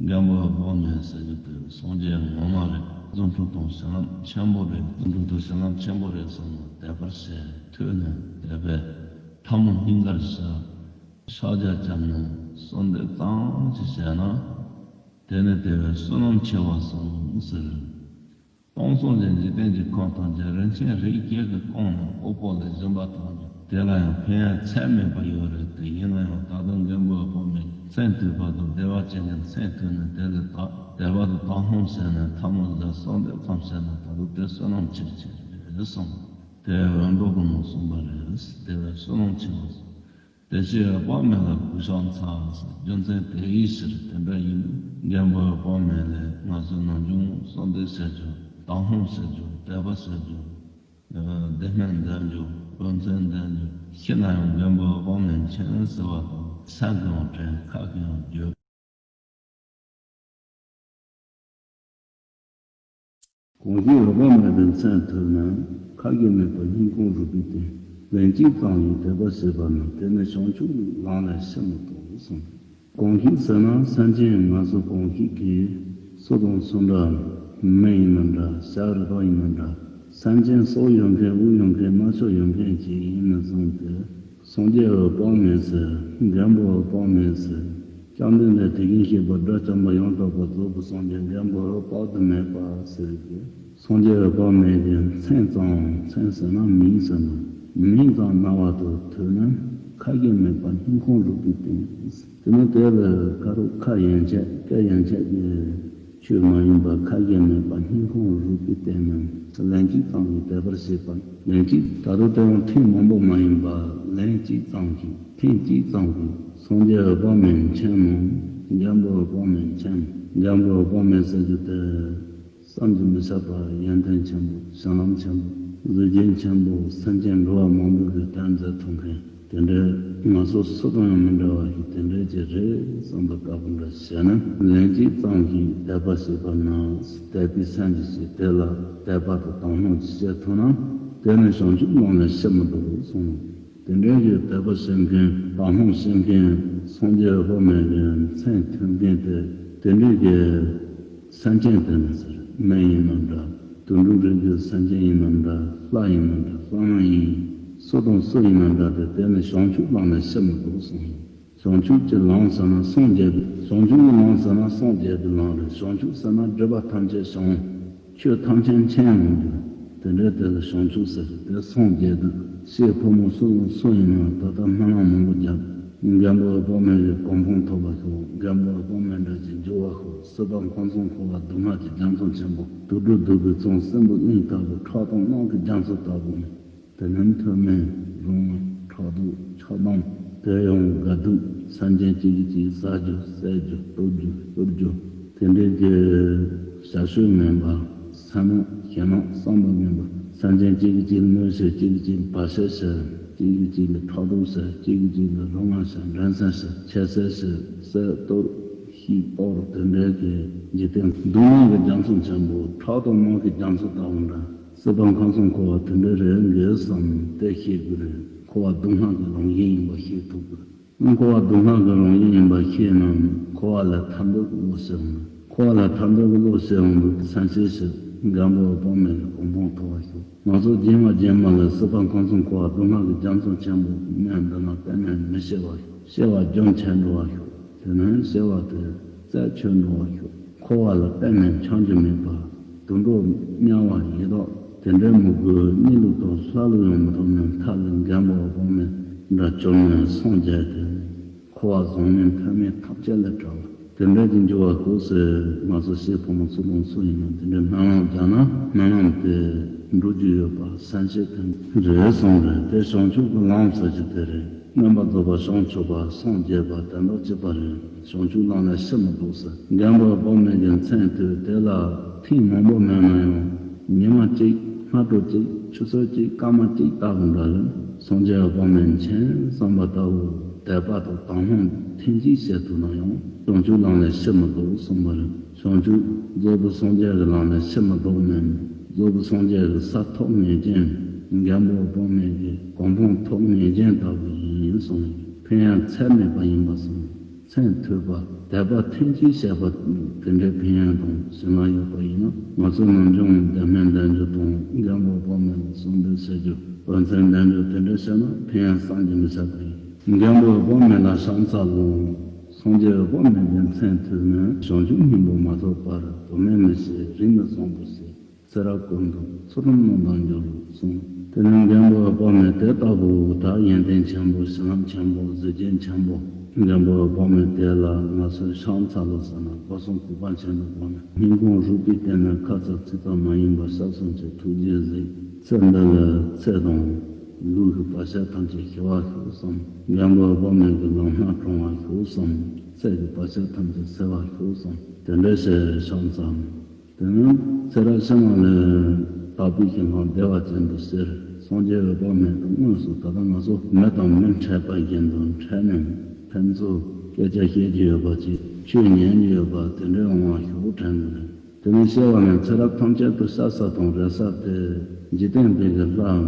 རྒན་པོ་འོད་དཔག་མེད་ཟེར་གྱི་དེ་སངས་རྒྱས་ངོ་མ་རེད། རྫུ་འཕྲུལ་དང་བྱིན་རླབས་ཆེན་པོ་རེད། རྫུ་འཕྲུལ་དང་བྱིན་རླབས་ཆེན་པོ་རེད་བསམ་ནས་དད་པར་བྱས། ཐོས་ནས་དད་པས་ཐལ་མོ་སྙིང་གར་བཞག་ཕྱག་རྒྱ་བརྐྱངས་ནས་གསོལ་འདེབས་ཙམ་ཞིག་བྱས་ན། དེ་ནི་དེ་བས་བསོད་ནམས་ཆེ་བ་གསུངས་ཟེར། སྟོང་གསུམ་གྱི་འཇིག་རྟེན་གྱི་ཁམས་ཐམས་ཅད་རིན་ཆེན་རིགས་བརྒྱད་ཀྱིས་བཀང་ནས་དབུལ་པོ་ལ་སྦྱིན་པ་བཏང་རྒྱུ་དེ་ལ་ཡང་ཕན་ཡོན་ཚད་མེད་པ་ཡོད་རེད་དེ། ཡིན་ན་ཡང་ད་དུང་རྒན་པོ་འོད་དཔག་མེད་མཚན་ཐོས་པ་དང་བདེ་བ་ཅན་གྱི་མཚན་ཐོས་ནས་དེ་ལ་དག་དད་པ་དང་དག་སྣང་བྱས་ནས་ཐལ་མོ་སྦྱར་གསོལ་འདེབས་ཙམ་བྱས་ན་ད་དུང་དེ་བསོད་ནམས་ཆེ་ཆེ་རེད་གསུངས། དེ་འོད་མགྲོན་གྱིས་མ་གསུངས་པ་རེད། དེ་བས་བསོད་ནམས་ཆེ་བ་གསུངས། དེ་ཕྱིར་འོད་དཔག་མེད་ལ་གུས་ཕྱག་འཚལ་ཟེར། རྒྱུ་མཚན་དེ་ཡི་ཕྱིར་དེ་འདྲ་ཡིན་དུས་རྒན་པོ་འོད་དཔག་མེད་ལས་ང་ཚོས་ནམ་རྒྱུན་གསོལ་འདེབས་བྱ་རྒྱུ་ དང་ལྷུང་ཟེར་རྒྱུ། དད་པ་ཟེར་རྒྱུ། བདེ་སྨོན་འདེབས་རྒྱུ། དོན་ཚན་འདེབས་རྒྱུ། ཤི་ན་ཡང་མགོན་པོ་དབང་མེད་མཁྱེན་ཟེར་བ་དང་། ས་གི་ཡང་དྲན། ཁ་གི་ཡང་བརྗོད། གང་ཞིག་འོད་དཔག་མེད་པའི་མཚན་ཐོས་ན། ཁ་གྱེས་མེད་པར་སྙིང་ཁོང་རུས་པའི་གཏིང་། ལན་གཅིག་ཙམ་ཞིག་དད་པ་བྱས་པ་ན། དེ་ནི་བྱང་ཆུབ་ལམ་ལས་ཕྱིར་མི་ལྡོག་གསུངས། གང་ཞིག་ཟེར་ན་སེམས་ཅན་ང་ཚོ་གང་ཞིག་གི་སུ་དང་སུ་འདྲ། མི་ཡིན་ན་འདྲ། བྱ་རི་དྭགས་ཡིན་ན་འདྲ། སེམས་ཅན་སྲོག་ཡོད་མཁན་དབུགས་ཡོད་མཁན་རྣ་ཆ་ཡོད་མཁན་ཅིག་ཡིན་ན་བཟུང་སྟེ། སངས་རྒྱས་འོད་དཔག་མེད་ཟེར། མགོན་པོ་འོད་དཔག་མེད་ཟེར། བཅོམ་ལྡན་འདས་དེ་བཞིན་གཤེགས་པ་དགྲ་བཅོམ་པ་ཡང་དག་པར་རྫོགས་པའི་སངས་རྒྱས་མགོན་པོ་འོད་དཔག་ཏུ་མེད་པ་ཟེར་གྱི། སངས་རྒྱས་འོད་དཔག་མེད་ཀྱི་མཚན་ཙམ། མཚན་ཟེར་ན་མིང་ཟེར་ན། མིང་ཙམ་རྣ་བ་དུ་ཐོས་ན། ཁ་གྱེས་མེད་པར་སྙིང་ཁོང་རུས་པའི་གཏིང་། དེ་ནི་དེ་ལ་ཁ་རུ་ཁ་ཡན་ཆད་སྐད་ཡན་ཆད་ཀྱི་ཆོས་མ་ཡིན་པ། ཁ་གྱེས་མེད་པར་སྙིང་ཁོང་རུས་པའི་གཏིང་ན། ལན་གཅིག་ཙམ་གྱིས་དད་པར་བྱེད་པ། ལན་གཅིག་ད་དུང་དེ་ཡང་ཐེངས་མང་པོ་མ་ཡིན་པ། ལན་གཅིག་ཙམ་གྱིས། ཐེངས་གཅིག་ཙམ་གྱིས་སངས་རྒྱས་འོད་དཔག་མེད་མཁྱེན་ན། མགོན་པོ་འོད་དཔག་མེད་མཁྱེན། མགོན་པོ་འོད་དཔག་མེད་ཟེར་རྒྱུ་དེ། བསམ་གྱིས་མི་ཁྱབ་པ། ཡོན་ཏན་ཆེན་པོ། བྱིན་རླབས་ཆེན་པོ། གཟུགས་ཅན་ཆེན་པོ། སེམས་ཅན་འགྲོ་བ་མང་པོ་གི་དོན་མཛད་ཐུབ་མཁན། དེ་འདྲའི་ང་ཚོ་སུ་དང་ཡང་མི་འདྲ་བ་ཞིག་དེ་འདྲའི་ཅིག་རེད་བསམ་པ་ལྟ་བུ་འདྲ་བྱས་ན། ལན་གཅིག་ཙམ་ཞིག་དད་པ་བྱས་པ་ན། དད་པའི་སེམས་ཀྱིས་ཀྱིས་དེ་ལ་དད་པ་དང་དང་ལྷུང་ཅིག་བྱེད་ཐུབ་ན། དེ་ནི་བྱང་ཆུབ་ལམ་ལས་ཕྱིར་མི་ལྡོག་གསུངས། དེ་འདྲའི་གི་དད་པ་བྱེད་མཁན། དང་ལྷུང་བྱེད་མཁན། སངས་རྒྱས་འོད་དཔག་མེད་ཀྱི་མཚན་ཐོས་མཁན་དེ། དེ་འདྲའི་གི་སེམས་ཅན་དེ་ནི་ཟེར། མི་ཡིན་ན་འདྲ། དུད་འགྲོ་རིགས་ཀྱི་སེམས་ཅན་ཡིན་ན་འདྲ། ལྷ་ཡིན་ན་འདྲ། ལྷ་མ་ཡིན། སུ་དང་སུ་ཡིན་ན་འདྲ་སྟེ། དེ་ནི་བྱང་ཆུབ་ལམ་ལས་ཕྱིར་མི་ལྡོག་གསུངས་ཡོད། བྱང་ཆུབ་ཀྱི་ལམ་ཟེར་ན་སངས་རྒྱས་པའི། བྱང་ཆུབ་ཀྱི་ལམ་ཟེར་ན་སངས་རྒྱས་པའི་ལམ་རེད། བྱང་ཆུབ་ཟེར་ན་སྒྲིབ་པ་ཐམས་ཅད་བྱང་། ཆོས་ཐམས་ཅད་མཁྱེན་ཡོང་རྒྱུ། དེ་འདྲའི་དེ་ལ་བྱང་ཆུབ་ཟེར། དེ་སངས་རྒྱས་དུས། སྐྱེས་ཕོ་མོ་སུ་སུ་ཡིན་ན་ད་ལྟ་སྨོན་ལམ་མང་པོ་བརྒྱབ། མགོན་པོ་འོད་དཔག་མེད་ཀྱི་གོ་འཕང་ཐོབ་པར་ཤོག། མགོན་པོ་འོད་དཔག་མེད་འདྲ་ཅིག་འགྱུར་བར་ཤོག། སྲིད་པ་ཁམས་གསུམ་འཁོར་བ་སྡུག་བསྔལ་གྱི་རྒྱ་མཚོ་ཆེན་པོ། དུད་འགྲོ་གདུག་པའི་ཚོགས། སྲིན་པོའི་གླིང་ལྟ་བུ། ཁྲག་དང་རླུང་གི་རྒྱ་མཚོ་ལྟ་བུ། དེ་ནི་མཐོ་དམན་རུང་བ། ཕྲག་དོག་ཆགས་སྡང་། དེ་ཡང་དགའ་སྡུག་སེམས་ཅན་གཅིག་གིས་གཅིག་ཟ་རྒྱུ། བསད་རྒྱུ། གཏུབ་རྒྱུ། གསོད་རྒྱུ། དེ་འདྲའི་གི་ཞར་ཕྱོགས་ངན་པ། སེམས་ནང་ཞེ་སྡང་བསམ་པ་ངན་པ། སེམས་ཅན་གཅིག་གིས་གཅིག་ལ་གནོད་བྱེད། གཅིག་གིས་གཅིག་ལ་བར་ཆད་བྱེད། གཅིག་གིས་གཅིག་ལ་ཕྲག་དོག་བྱེད། གཅིག་གིས་གཅིག་ལ་རོ་མྱགས་བྱེད། འགྲན་སེམས་བྱེད། ཁྱད་གསོད་བྱེད། བསད་གཏོར་བཤིག་གཏོར། དེ་འདྲའི་གི་འཇིག་རྟེན་སྡུག་བསྔལ་གྱི་རྒྱ་མཚོ་ཆེན་པོ། ཁྲག་དང་རླུང་གི་རྒྱ་མཚོ་ལྟ་བུ་འདྲ། སྲིད་པ་ཁམས་གསུམ་འཁོར་བ་དེ་འདྲ་རེད་འགའི་བསམ་དེ་ཤེས་དགོས་རེད། འཁོར་བ་སྡུག་བསྔལ་གྱི་རང་བཞིན་ཡིན་པ་ཤེས་ཐུབ་དགོས། འཁོར་བ་སྡུག་བསྔལ་གྱི་རང་བཞིན་ཡིན་པ་ཤེས་ན། འཁོར་བ་ལས་ཐར་འདོད་ཀྱི་བློ་སྐྱེ་འོང་། འཁོར་བ་ལས་ཐར་འདོད་ཀྱི་བློ་སྐྱེ་འོང་དུས་སེམས་ཤེས་ཤིག། མགོན་པོ་འོད་དཔག་མེད་ཀྱི་གོ་འཕང་ཐོབ་པར་ཤོག། ང་ཚོ་རྗེས་མ་རྗེས་མ་ལ་སྲིད་པ་ཁམས་གསུམ་འཁོར་བ་སྡུག་བསྔལ་གྱི་རྒྱ་མཚོ་ཆེན་པོ་གནས་འདི་ན་གཏན་ནས་མི་སྐྱེ་བར་ཤོག། སྐྱེ་བ་རྒྱུན་ཆད་འགྲོ་བར་ཤོག། དེ་ནས་སྐྱེ་བ་དེ་རྩད་ཆོད་འགྲོ་བར་ཤོག། འཁོར་བ་ལ་གཏན་ནས་འཁྱམས་རྒྱུ་མེད་པ། དུད་འགྲོ་དམྱལ་བ་ཡི་དྭགས་དེ་འདྲའི་མི་དགོས། གནས་ལུགས་དང་ལྷ་ལུགས་ཡང་མི་ཐོབ་ནས་མཐའ་ལ་མགོན་པོ་འོད་དཔག་མེད་འདྲ་བྱོན་ནས་སངས་རྒྱས་ཏེ། འཁོར་བ་བཟང་ངན་མཐའ་མེད་ཐམས་ཅད་ལས་བྲལ་བ་དེ་འདྲ་ཅིག་འགྱུར་བར་ཤོག་ཟེར། ང་ཚོ་སྐྱེས་ཕོ་མོ་སུ་དང་སུ་ཡིན་ན་དེ་འདྲའི་སྨོན་ལམ་བརྒྱབ་ན་སྨོན་ལམ་དེ་འགྲུབ་རྒྱུ་ཡོད་པ་སེམས་ཤེས་དེ་རེད་གསུངས་རེད། དེ་བྱང་ཆུབ་ཀྱི་ལམ་ཟེར་རྒྱུ་དེ་རེད། མངོན་པར་རྫོགས་པ། བྱང་ཆུབ་པ། སངས་རྒྱས་པ། དོན་དམ་གཅིག་པ་རེད། བྱང་ཆུབ་ལམ་ལས་ཕྱིར་མི་ལྡོག་ཟེར། མགོན་པོ་འོད་དཔག་མེད་ཀྱི་མཚན་ཐོས། དེ་ལ་ཐེངས་མང་པོ་མེད་ན་ཡང་ཉི་མ་གཅིག་སྔ་དྲོ་གཅིག་ཆུ་ཚོད་གཅིག་སྐར་མ་གཅིག་ལྟ་བུ་འདྲ་ལ་སངས་རྒྱས་འོད་དཔག་མེད་མཁྱེན་བསམ་པ་ལྟ་བུ་དད་པ་དང་དང་ལྷུང་ཐེངས་གཅིག་བྱེད་ཐུབ་ན་ཡང་བྱང་ཆུབ་ལམ་ལས་ཕྱིར་མི་ལྡོག་གསུངས་པ་རེད། བྱང་ཆུབ་རྫོགས་པའི་སངས་རྒྱས་ཀྱི་ལམ་ལས་ཕྱིར་མི་ལྡོག་མིན། རྫོགས་པའི་སངས་རྒྱས་ཀྱི་ས་ཐོབ་ངེས་ཅན། མགོན་པོ་འོད་དཔག་མེད་ཀྱི་གོ་འཕང་ཐོབ་ངེས་ཅན་ལྟ་བུ་ཡིན་གསུངས། ཕན་ཡོན་ཚད་མེད་པ་ཡིན་པ་གསུངས། མཚན་ཐོས་པ། དད་པ་ཐེངས་གཅིག་བྱས་པ་དེ་འདྲའི་ཕན་ཡོན་དང་བྱིན་རླབས་ཡོད་པ་ཡིན་ན། ང་ཚོ་ནམ་རྒྱུན་བདེ་སྨོན་འདེབས་རྒྱུ་དང་། མགོན་པོ་འོད་དཔག་མེད་ལ་གསོལ་འདེབས་བྱེད་རྒྱུ། དོན་ཚན་འདེབས་རྒྱུ་དེ་འདྲ་བྱས་ན་ཕན་ཡོན་བསམ་གྱིས་མི་ཁྱབ་པ་ཡིན། མགོན་པོ་འོད་དཔག་མེད་ལ་ཕྱག་འཚལ་ལོ། སངས་རྒྱས་འོད་དཔག་མེད་ཀྱི་མཚན་ཐོས་ནས། བྱང་ཆུབ་སྙིང་པོ་མ་ཐོབ་བར། དོན་མེད་མི་བྱེད་རིགས་ནི་བཟང་པོ་བྱེད། ཚེ་རབས་ཀུན་ཏུ་ཚུལ་ཁྲིམས་ལམ་དུ་འགྱུར་གསུངས། དེ་ནས་མགོན་པོ་འོད་དཔག་མེད་དེ་ལྟ་བུ་དག་ཡོན་ཏན་ཆེན་པོ། བྱིན་རླབས་ཆེན་པོ། གཟུགས་ཅན་ཆེན་པོ། མགོན་པོ་འོད་དཔག་མེད་དེ་ལ་ང་ཚོས་ཕྱག་འཚལ་ལོ་ཟེར་ན། སྒོ་གསུམ་གུས་པ་ཆེན་པོའི་སྒོ་ནས་སྙིང་ཁོང་རུས་པའི་གཏིང་ནས་ཁ་ཙམ་ཚིག་ཙམ་མ་ཡིན་པར་ཞབས་ཟུང་གིས་ཐུགས་རྗེས་གཟིགས། ཚེ་འདི་ལ་ཚེ་དང་ལུས་ཀྱི་བག་ཆགས་ཐམས་ཅད་ཞི་བར་ཤོག་བསམ། མགོན་པོ་འོད་དཔག་མེད་ཀྱི་ལམ་སྣ་དྲོངས་པར་ཤོག་བསམ། ཚེ་གི་བག་ཆགས་ཐམས་ཅད་སེལ་བར་ཤོག་བསམ། དེ་འདྲ་ཞེས་ཕྱག་འཚལ། དེ་ནས་ཚེ་རབས་ཕྱི་མ་ལ་དག་པའི་ཞིང་ཁམས་བདེ་བ་ཅན་དུ་གཤེགས། སངས་རྒྱས་འོད་དཔག་མེད་དུ་དངོས་སུ་ད་ལྟ་ང་ཚོ་མི་དང་མི་འཕྲད་པ་བཞིན་དུ་འཕྲད་ནས་ཕན་ཚུན་སྐད་ཆ་བཤད་ཀྱི་ཡོད་པ་ཅིག་ཆོས་ཉན་གྱི་ཡོད་པ་དེ་འདྲའི་དབང་བ་ཞུ་དྲན་གྱི་རེད། དེ་ནས་སྐྱེ་བ་ནས་ཚེ་རབས་ཐམས་ཅད་དུ་ཤ་ཟ་དང་རེག་ཟ་སྟེ་འཇིག་རྟེན་པའི་གི་ལྷའམ།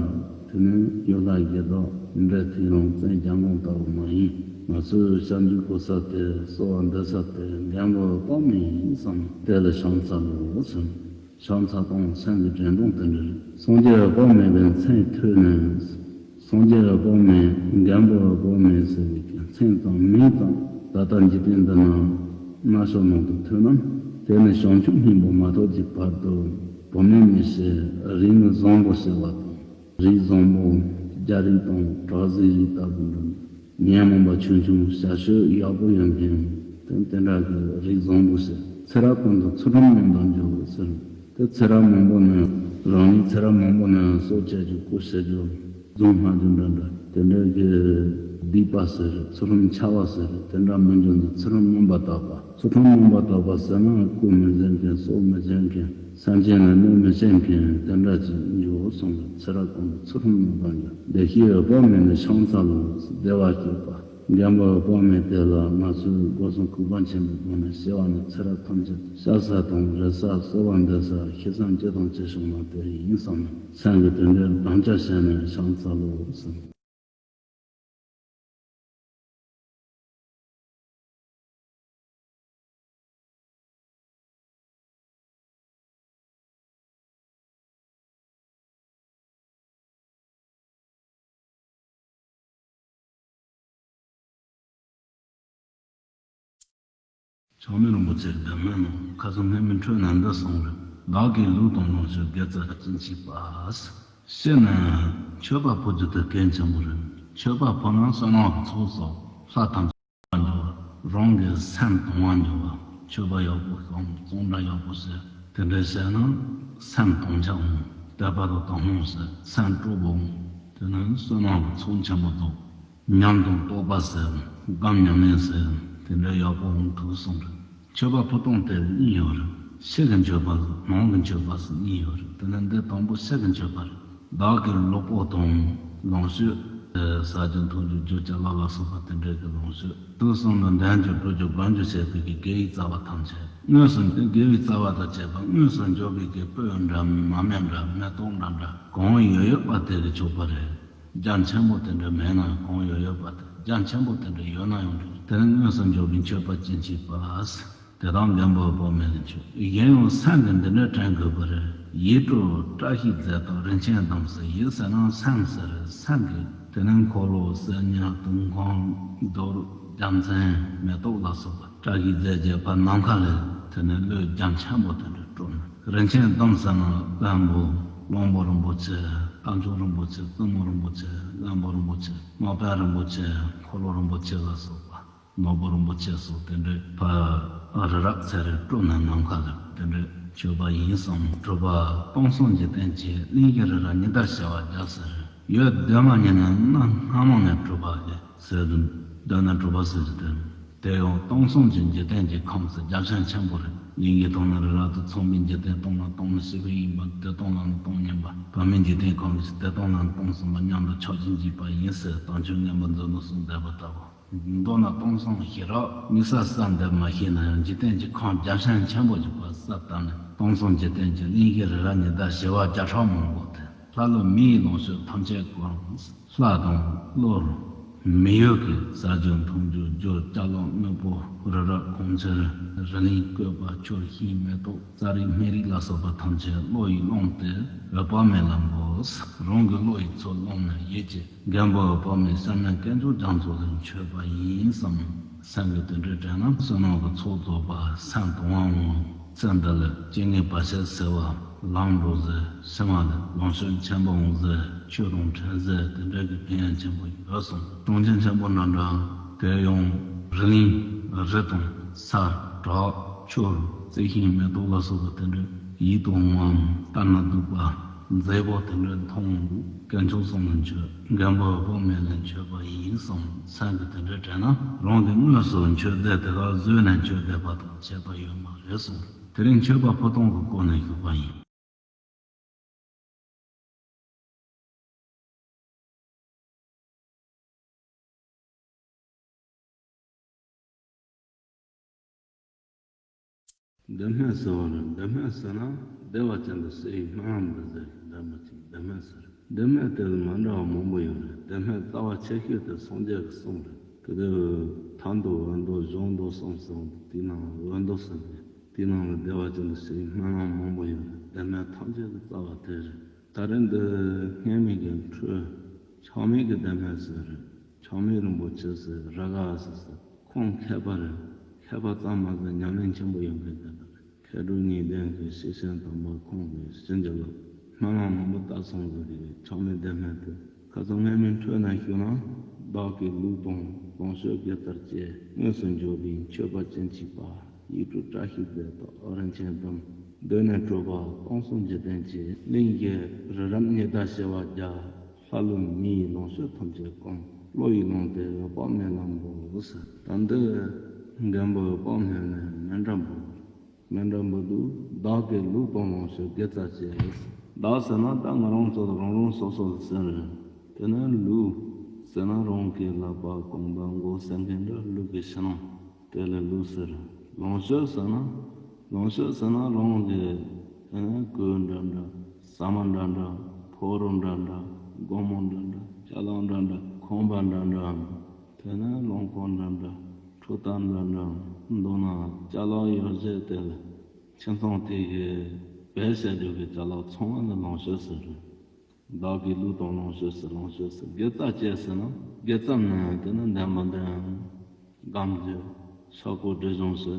དེ་ནས་ཡུལ་ལྷ་གཞི་བདག་འདྲེ་ཐེའུ་རང་བཙན་རྒྱལ་འགོང་ལྟ་བུ་མ་ཡིན། ང་ཚོས་སྐྱབས་འཇུག་གོ་ས་དེ་གསོལ་བ་འདེབས་ས་དེ་མགོན་པོ་དཔག་མེད་ཡིན་བསམ་ནས་དེ་ལ་ཕྱག་འཚལ་ལོ་གསུངས། ཕྱག་འཚལ་དང་མཚན་གྱི་འདྲེན་སྟངས་དེ་འདྲ་རེད། སངས་རྒྱས་འོད་དཔག་མེད་པའི་མཚན་ཐོས་ནས། སངས་རྒྱས་འོད་དཔག་མེད་མགོན་པོ་འོད་དཔག་མེད་ཟེར་བའི་གི་མཚན་དང་མིང་དང་ད་ལྟ་འཇིག་རྟེན་འདི་ན་སྣ་ཚོགས་ནང་དུ་ཐོས་ན། དེ་ནི་བྱང་ཆུབ་སྙིང་པོ་མ་ཐོབ་ཀྱི་བར་དུ་བུད་མེད་མི་ཟེར། རིགས་ནི་བཟང་པོ་ཟེར་བ་དང་། རིགས་བཟང་པོ་རྒྱ་རིགས་དང་བྲག་རྫི་རིགས་ལྟ་བུ་འདྲ། ཉོན་མོངས་པ་ཆུང་ཆུང་བྱ་སྤྱོད་ཡག་པོ་ཡོད་མཁན་དེ་དེ་འདྲ་གི་རིགས་བཟང་པོ་ཟེར། ཚེ་རབས་ཀུན་ཏུ་ཚུལ་ཁྲིམས་ཉམས་དང་འགྱུར་ཟེར། དེ་ཚེ་རབས་མང་པོ་ནས་རང་ཉིད་ཚེ་རབས་མང་པོ་ནས་སྲོག་བཅད་རྒྱུ་རྐུ་བྱེད་རྒྱུ་རྫུན་སྨྲ་རྒྱུ་འདྲ་འདྲ་དེ་འདྲ་གི་སྡིག་པ་ཟེར་ཚུལ་ཁྲིམས་འཆལ་བ་ཟེར་དེ་འདྲ་མི་འགྱུར་ནས་ཚུལ་ཁྲིམས་རྣམ་པར་དག་པ། ཚུལ་ཁྲིམས་རྣམ་པར་དག་པ་ཟེར་ན་རྐུ་མི་བྱེད་མཁན་སྲོག་མི་བཅད་མཁན། སེམས་ཅན་ལ་གནོད་མི་བྱེད་མཁན་དེ་འདྲ་ཅིག་འགྱུར་གསུངས་པས། ཚེ་རབས་ཀུན་ཏུ་ཚུལ་ཁྲིམས་ཉམས་དང་འགྱུར། བདེ་གཤེགས་འོད་དཔག་མེད་ནི་ཕྱག་འཚལ་ལོ། བདེ་བར་གཤེགས་པ་མགོན་པོ་འོད་དཔག་མེད་དེ་ལ་ང་ཚོས་སྒོ་གསུམ་གུས་པ་ཆེན་པོའི་སྒོ་ནས་སྐྱེ་བ་ནས་ཚེ་རབས་ཐམས་ཅད་དུ་ཤ་ཟ་དང་རེག་ཟ་གསོལ་བ་འདེབས་ས་ཤི་བསམ་ཅི་དང་ཅི་བྱུང་ན་དེ་ཡིན་བསམ་ནས་སེམས་ཀྱི་དོན་འགྲེལ་དམ་བཅའ་བྱས་ནས་ཕྱག་འཚལ་ལོ་གསུངས། ཆགས་མེད་རིན་པོ་ཆེ་གདམས་ངག་ནང་ཁ་སང་སྔོན་མའི་འཕྲོས་ན་འདི་གསུངས་རེད། བདག་གི་ལུས་དང་ལོངས་སྤྱོད་དགེ་རྩ་ཅི་མཆིས་པ། ཤེས་ནས་མཆོད་པ་ཕུལ་རྒྱུ་དེ་གལ་ཆེན་པོ་རེད། མཆོད་པ་ཕུལ་ན་བསོད་ནམས་ཀྱི་ཚོགས་གསོག་ལྷ་ཐམས་ཅད་འགྱུར་བ། རང་གི་སེམས་དུང་བ་འགྱུར་བ། མཆོད་པ་ཡག་པོ་བཤམས་གཙང་སྦྲ་ཡག་པོ་བྱས་དེ་འདྲ་བྱས་ན་སེམས་དུང་ཆ་འོང་། དད་པ་དང་དག་སྣང་བྱས་སེམས་སྤྲོ་བོ་འོང་། དེ་ནི་བསོད་ནམས་ཀྱི་ཚོགས་ཆེན་པོ་འདུག་ཉམས་དང་རྟོགས་པ་ཟེར། སྒོམ་ཉམས་ལེན་ཟེར། དེ་འདྲ་ཡག་པོ་འོང་ཐུབ་གསུངས་རེད། མཆོད་པ་ཕུལ་སྟངས་དེ་གཉིས་ཡོད་རེད། ཕྱི་གི་མཆོད་པ་ཟེར་ནང་གི་མཆོད་པ་ཟེར་གཉིས་ཡོད་རེད། དེ་ནི་འདི་དང་པོ་ཕྱི་གི་མཆོད་པ་རེད། བདག་གི་ལུས་པོ་དང་ལོངས་སྤྱོད། ཟ་རྒྱུ་འཐུང་རྒྱུ་རྒྱུ་ཅ་ལག་ལ་སོགས་པ་དེ་འདྲ་གི་ལོངས་སྤྱོད། དུས་གསུམ་དུ་འདོན་རྒྱུ་སྒྲུབ་རྒྱུ་སྒོམ་རྒྱུ་བྱེད་པའི་གི་དགེ་བའི་རྩ་བ་ཐམས་ཅད་དངོས་སུ་དགེ་བའི་རྩ་བ་དང་བཅས་པ་དངོས་སུ་འབྱོར་བའི་གི་སྤོས་འདྲ་མར་མེ་འདྲ་མེ་ཏོག་འདྲ་འདྲ་གང་ཡོད་ཡོད་པ་དེ་གི་མཆོད་པ་རེད། རྒྱ་ཆེན་པོ་དེ་འདྲ་མེད་ན་ཡང་གང་ཡོད་ཡོད་པ་དེ། རྒྱ་ཆེན་པོ་དེ་འདྲ་ཡོད་ན་ཡང་འགྲིག་དེ་ནི་དངོས་སུ་འབྱོར་བའི་མཆོད་པ་ཅི་མཆིས་པ། དེ་དག་མགོན་པོ་འོད་དཔག་མེད་ལ་མཆོད། གཞན་ཡང་སེམས་ཀྱི་འདི་འདྲ་དྲན་དགོས་པ་རེད། ཡིད་སྤྲོ་བཀྲ་ཤིས་རྫས་དང་རིན་ཆེན་བསྡམས་ཟེར། ཡིད་ཟེར་ན་སེམས་ཟེར། སེམས་ཀྱི་དེ་ནི་འཁོར་ལོ་གསེར་དངུལ་དུང་ཁང་རྡོ་རྗེ་མཚན་མེ་ཏོག་ལ་སོགས་པ་བཀྲ་ཤིས་རྫས་བརྒྱད་པ་ནམ་མཁའ་ལས་དེ་ནི་བློས་རྒྱ་ཆེན་པོ་དེ་འདྲ་སྤྲོ་ན། རིན་ཆེན་བསྡམས་ཟེར་ན་བློན་པོ་བློན་པོ་རིན་པོ་ཆེ། རྟ་མཆོག་རིན་པོ་ཆེ། བཙུན་མོ་རིན་པོ་ཆེ། བློན་པོ་རིན་པོ་ཆེ། མ་དཔལ་རིན་པོ་ཆེ། འཁོར་ལོ་རིན་པོ་ཆེ་ལ་སོགས་པ། ནོར་བུ་རིན་པོ་ཆེ་སོགས་དེ་འདྲའི་ཕ་རི་རབ་ཚེ་རིང་སྤྲོ་ན་ནམ་མཁའ་ལ་དེ་འདྲའི་མཆོད་པ་ཡིན་གསུངས། གྲུབ་པ་སྟོང་གསུམ་འཇིག་རྟེན་གྱི་གླིང་བཞི་རི་རབ་ཉི་ཟླར་བྱེ་བ་བརྒྱ་ཟེར། ཡོད་སྡོད་མ་ཉན་ན་གནའ་སྔ་མོ་ནས་གྲུབ་པ་གི་ཟེར་དུ་སྡོད་ན་གྲུབ་པ་ཟེར་གྱི་དེ། དེ་ཡང་སྟོང་གསུམ་གྱི་འཇིག་རྟེན་གྱི་ཁམས་སུ་རྒྱ་ཁྱོན་ཆེན་པོ་རེད། གླིང་གི་སྟེང་ན་རི་རབ་ཏུ་ཚང་བའི་འཇིག་རྟེན་སྟོང་ན་སྟོང་ནི་ཞི་བའི་ཡིན་པ་དེ་སྟོང་ན་ནི་སྟོང་ཉིད་པ། བར་མའི་འཇིག་རྟེན་ཁམས་ཀྱི་དེ་སྟོང་ན་ནི་སྟོང་གསུམ་པ་མཉམ་དུ་ཆགས་ཀྱི་འཇིག་པ་ཡིན་ཟེར་དམ་ཆོས་མངོན་པ་མཛོད་ནས་གསུངས་བསྡད་པ་ལྟ་བུ། མདོར་ན་སྟོང་གསུམ་ཞི་རབ་དམིགས་བསལ་གསལ་འདེབས་མ་ཤེས་ན་ཡང་འཇིག་རྟེན་གྱི་ཁམས་རྒྱ་ཁྱོན་ཆེན་པོ་ཞིག་པ་གསལ་བཏབ་ནས་སྟོང་གསུམ་འཇིག་རྟེན་གྱི་གླིང་བཞི་རི་རབ་ཉི་ཟླ་བྱེ་བ་བརྒྱ་ཕྲག་མང་པོ་དེ། ལྷ་ཀླུ་མིའི་ལོངས་སྤྱོད་ཐམས་ཅད་ཀུན། ལྷ་དང་ཀླུ་མི་ཡུལ་གྱི་ཟ་རྒྱུ་འཐུང་རྒྱུ་རྒྱུ་ཅ་ལག་དངོས་པོ་རི་རབ་ཁོང་ཆུ་རི་གླིང་བཀོད་པ་ཆུ་ཤིང་མེ་ཏོག་རྩྭ་རིགས་སྨན་རིགས་ལ་སོགས་པ་ཐམས་ཅད་བློ་ཡིས་བླངས་ཏེ་འོད་དཔག་མེད་ལ་འབུལ། རང་གི་བློ་ཡིས་ཚུར་བླངས་ནས་ཡིད་ཀྱིས་མགོན་པོ་འོད་དཔག་མེད་བསོད་ནམས་དཀོན་མཆོག་རྒྱ་མཚོ་ལ་མཆོད་པ་ཡིན་བསམ། སེམས་ཀྱི་དོན་འགྲེལ་དྲན་ན་བསོད་ནམས་ཀྱི་ཚོགས་རྫོགས་པ་སེམས་དུང་བ་འོང་། སེམས་འདི་ལ་སྐྱེ་དངོས་བར་ཆད་སེལ་བ་ལམ་འགྲོ་ཟེར། ཕྱི་མ་ལ་ལོངས་སྤྱོད་ཆེན་པོ་འོང་ཟེར། ཆོས་དང་འཕྲད་ཟེར། དེ་འདྲ་གི་ཕན་ཡོན་ཆེན་པོ་ཡོད་གསུངས། གྲོང་ཁྱེར་ཆེན་པོ་འདྲ་འདྲ་དེ་ཡང་རི་གླིང་རི་དང་ས་བྲག་ཆུ་རྩི་ཤིང་མེ་ཏོག་ལ་སོགས་པ་དེ་འདྲ་ཡིད་དུ་འོང་བའམ་ལྟ་ན་སྡུག་པ་མཛེས་པོ་དེ་འདྲ་མཐོང་འདུག་དཀོན་མཆོག་གསུམ་ལ་མཆོད། མགོན་པོ་འོད་དཔག་མེད་ལ་མཆོད་པ་ཡིན་གསུངས། སེམས་ཀྱི་དོན་འགྲེལ་དྲན་ན་རང་གིས་དངོས་སུ་མཆོད་རྫས་དེ་དག་བཟོས་ནས་མཆོད་བསྡད་པ་དང་ཁྱད་པར་ཡོད་མ་རེད་གསུངས། དེ་རིང་མཆོད་པ་ཕོ་སྟོང་གི་སྐོར་ནས་ཞུས་པ་ཡིན། བདེ་སྨོན་ཟེར་བ་ལ་བདེ་སྨོན་ཟེར་ན་བདེ་བ་ཅན་དུ་བྱེད་པའི་སྨོན་ལམ་འདི་ཟེར་བདེ་སྨོན་ཅིག་བདེ་སྨོན་ཟེར། བདེ་སྨོན་དེ་ལ་མི་འདྲ་བ་མང་པོ་ཡོད་རེད། བདེ་སྨོན་རྩ་བ་ཆེ་ཤོས་དེ་སངས་རྒྱས་ཀྱི་གསུང་རེད། དེ་དུས་ཐར་འདོད་འོད་འདོད་གཞོམ་འདོད་གསུམ་ཟེར་བ་དེའི་ནང་འོད་འདོད་ཟེར་ནས་དེའི་ནང་ལ་བདེ་བ་ཅན་དུ་བྱེད་པའི་སྨོན་ལམ་མང་པོ་ཡོད་རེད། བདེ་སྨོན་ཐམས་ཅད་ཀྱི་རྩ་བ་དེ་རེད། ད་རེས་འདི་སྔོན་མའི་གི་འཕྲོས་ཆགས་མེད་ཀྱི་བདེ་སྨོན་ཟེར་རེད། ཆགས་མེད་རིན་པོ་ཆེ་ཟེར་ར་ག་ཟེར་ཟེར་ཁོང་མཁས་པ་རེད། མཁས་པ་ཙམ་མ་ཟད་ཉམས་ལེན་ཆེན་པོ་ཡོད་མཁན་དེ་འདྲ་རེད། མཁས་གྲུབ་གཉིས་ལྡན་གྱི་ཤེར་ཕྱིན་དམ་པ་ཁོང་གི་བྱིན་གྱིས་རློབས་སྨོན་ལམ་མང་པོ་བཏབ་སོང་ཟེར་གི་ཆགས་མེད་བདེ་སྨོན་དེ། ཁ་སང་སྔོན་མའི་འཕྲོས་ནས་ཞུས་ན། བདག་གི་ལུས་དང་ལོངས་སྤྱོད་དགེ་རྩར་བཅས། དངོས་སུ་འབྱོར་པའི་མཆོད་པ་ཅི་མཆིས་པ། ཡིད་སྤྲུལ་བཀྲ་ཤིས་མཛད་དོ་རིན་ཆེན་བདག་གདོད་ནས་གྲུབ་པ་སྟོང་གསུམ་འཇིག་རྟེན་གྱི། གླིང་བཞི་རི་རབ་ཉི་ཟླ་བྱེ་བ་བརྒྱ། ལྷ་ཀླུ་མིའི་ལོངས་སྤྱོད་ཐམས་ཅད་ཀུན། བློ་ཡིས་བླངས་ཏེ་འོད་དཔག་མེད་ལ་འབུལ་ཟེར། ད་འདི་མགོན་པོ་འོད་དཔག་མེད་ནས་མཎྜལ་འབུལ། མཎྜལ་འབུལ་དུས་བདག་གི་ལུས་དང་ལོངས་སྤྱོད་དགེ་རྩ་བཅས། བདག་ཟེར་ན་ད་ང་རང་ཚོ་རང་རང་སོ་སོ་ལ་ཟེར་རེད། དེ་ནས་ལུས་ཟེར་ན་རང་གི་ལག་པ་རྐང་པ་མགོ་ཟེར་མཁན་འདྲ་ལུས་ཀྱི་ཕྱི་ནང་དེ་ལ་ལུས་ཟེར། ལོངས་སྤྱོད་ཟེར་ན། ལོངས་སྤྱོད་ཟེར་ན་རང་གི་དེ་ནས་གོས་འདྲ་འདྲ། ཟ་མ་འདྲ་འདྲ། ཕོ་རོག་འདྲ་འདྲ། སྒོར་མོ་འདྲ་འདྲ། ཅ་ལག་འདྲ་འདྲ། ཁང་པ་འདྲ་འདྲ། དེ་ནས་རླངས་འཁོར་འདྲ་འདྲ། འཕྲུལ་རྟ་འདྲ་འདྲ། མདོར་ན་ཅ་ལག་ཡོ་བྱད་དེ་ལ་ཁྱིམ་ཚང་དེ་གི་བེད་སྤྱད་རྒྱུ་གི་ཅ་ལག་ཚང་མ་ལ་ལོངས་སྤྱོད་ཟེར་རེད། བདག་གི་ལུས་དང་ལོངས་སྤྱོད་ཟེར། ལོངས་སྤྱོད་ཟེར། དགེ་རྩ་བཅས་ཟེར་ན་དགེ་རྩ་ནི་དེ་ནི་ལྡན་པ་ལྡན། སྒམ་གྱི་ཤ་ཁུ་འབྲས་ལྗོངས་སུ་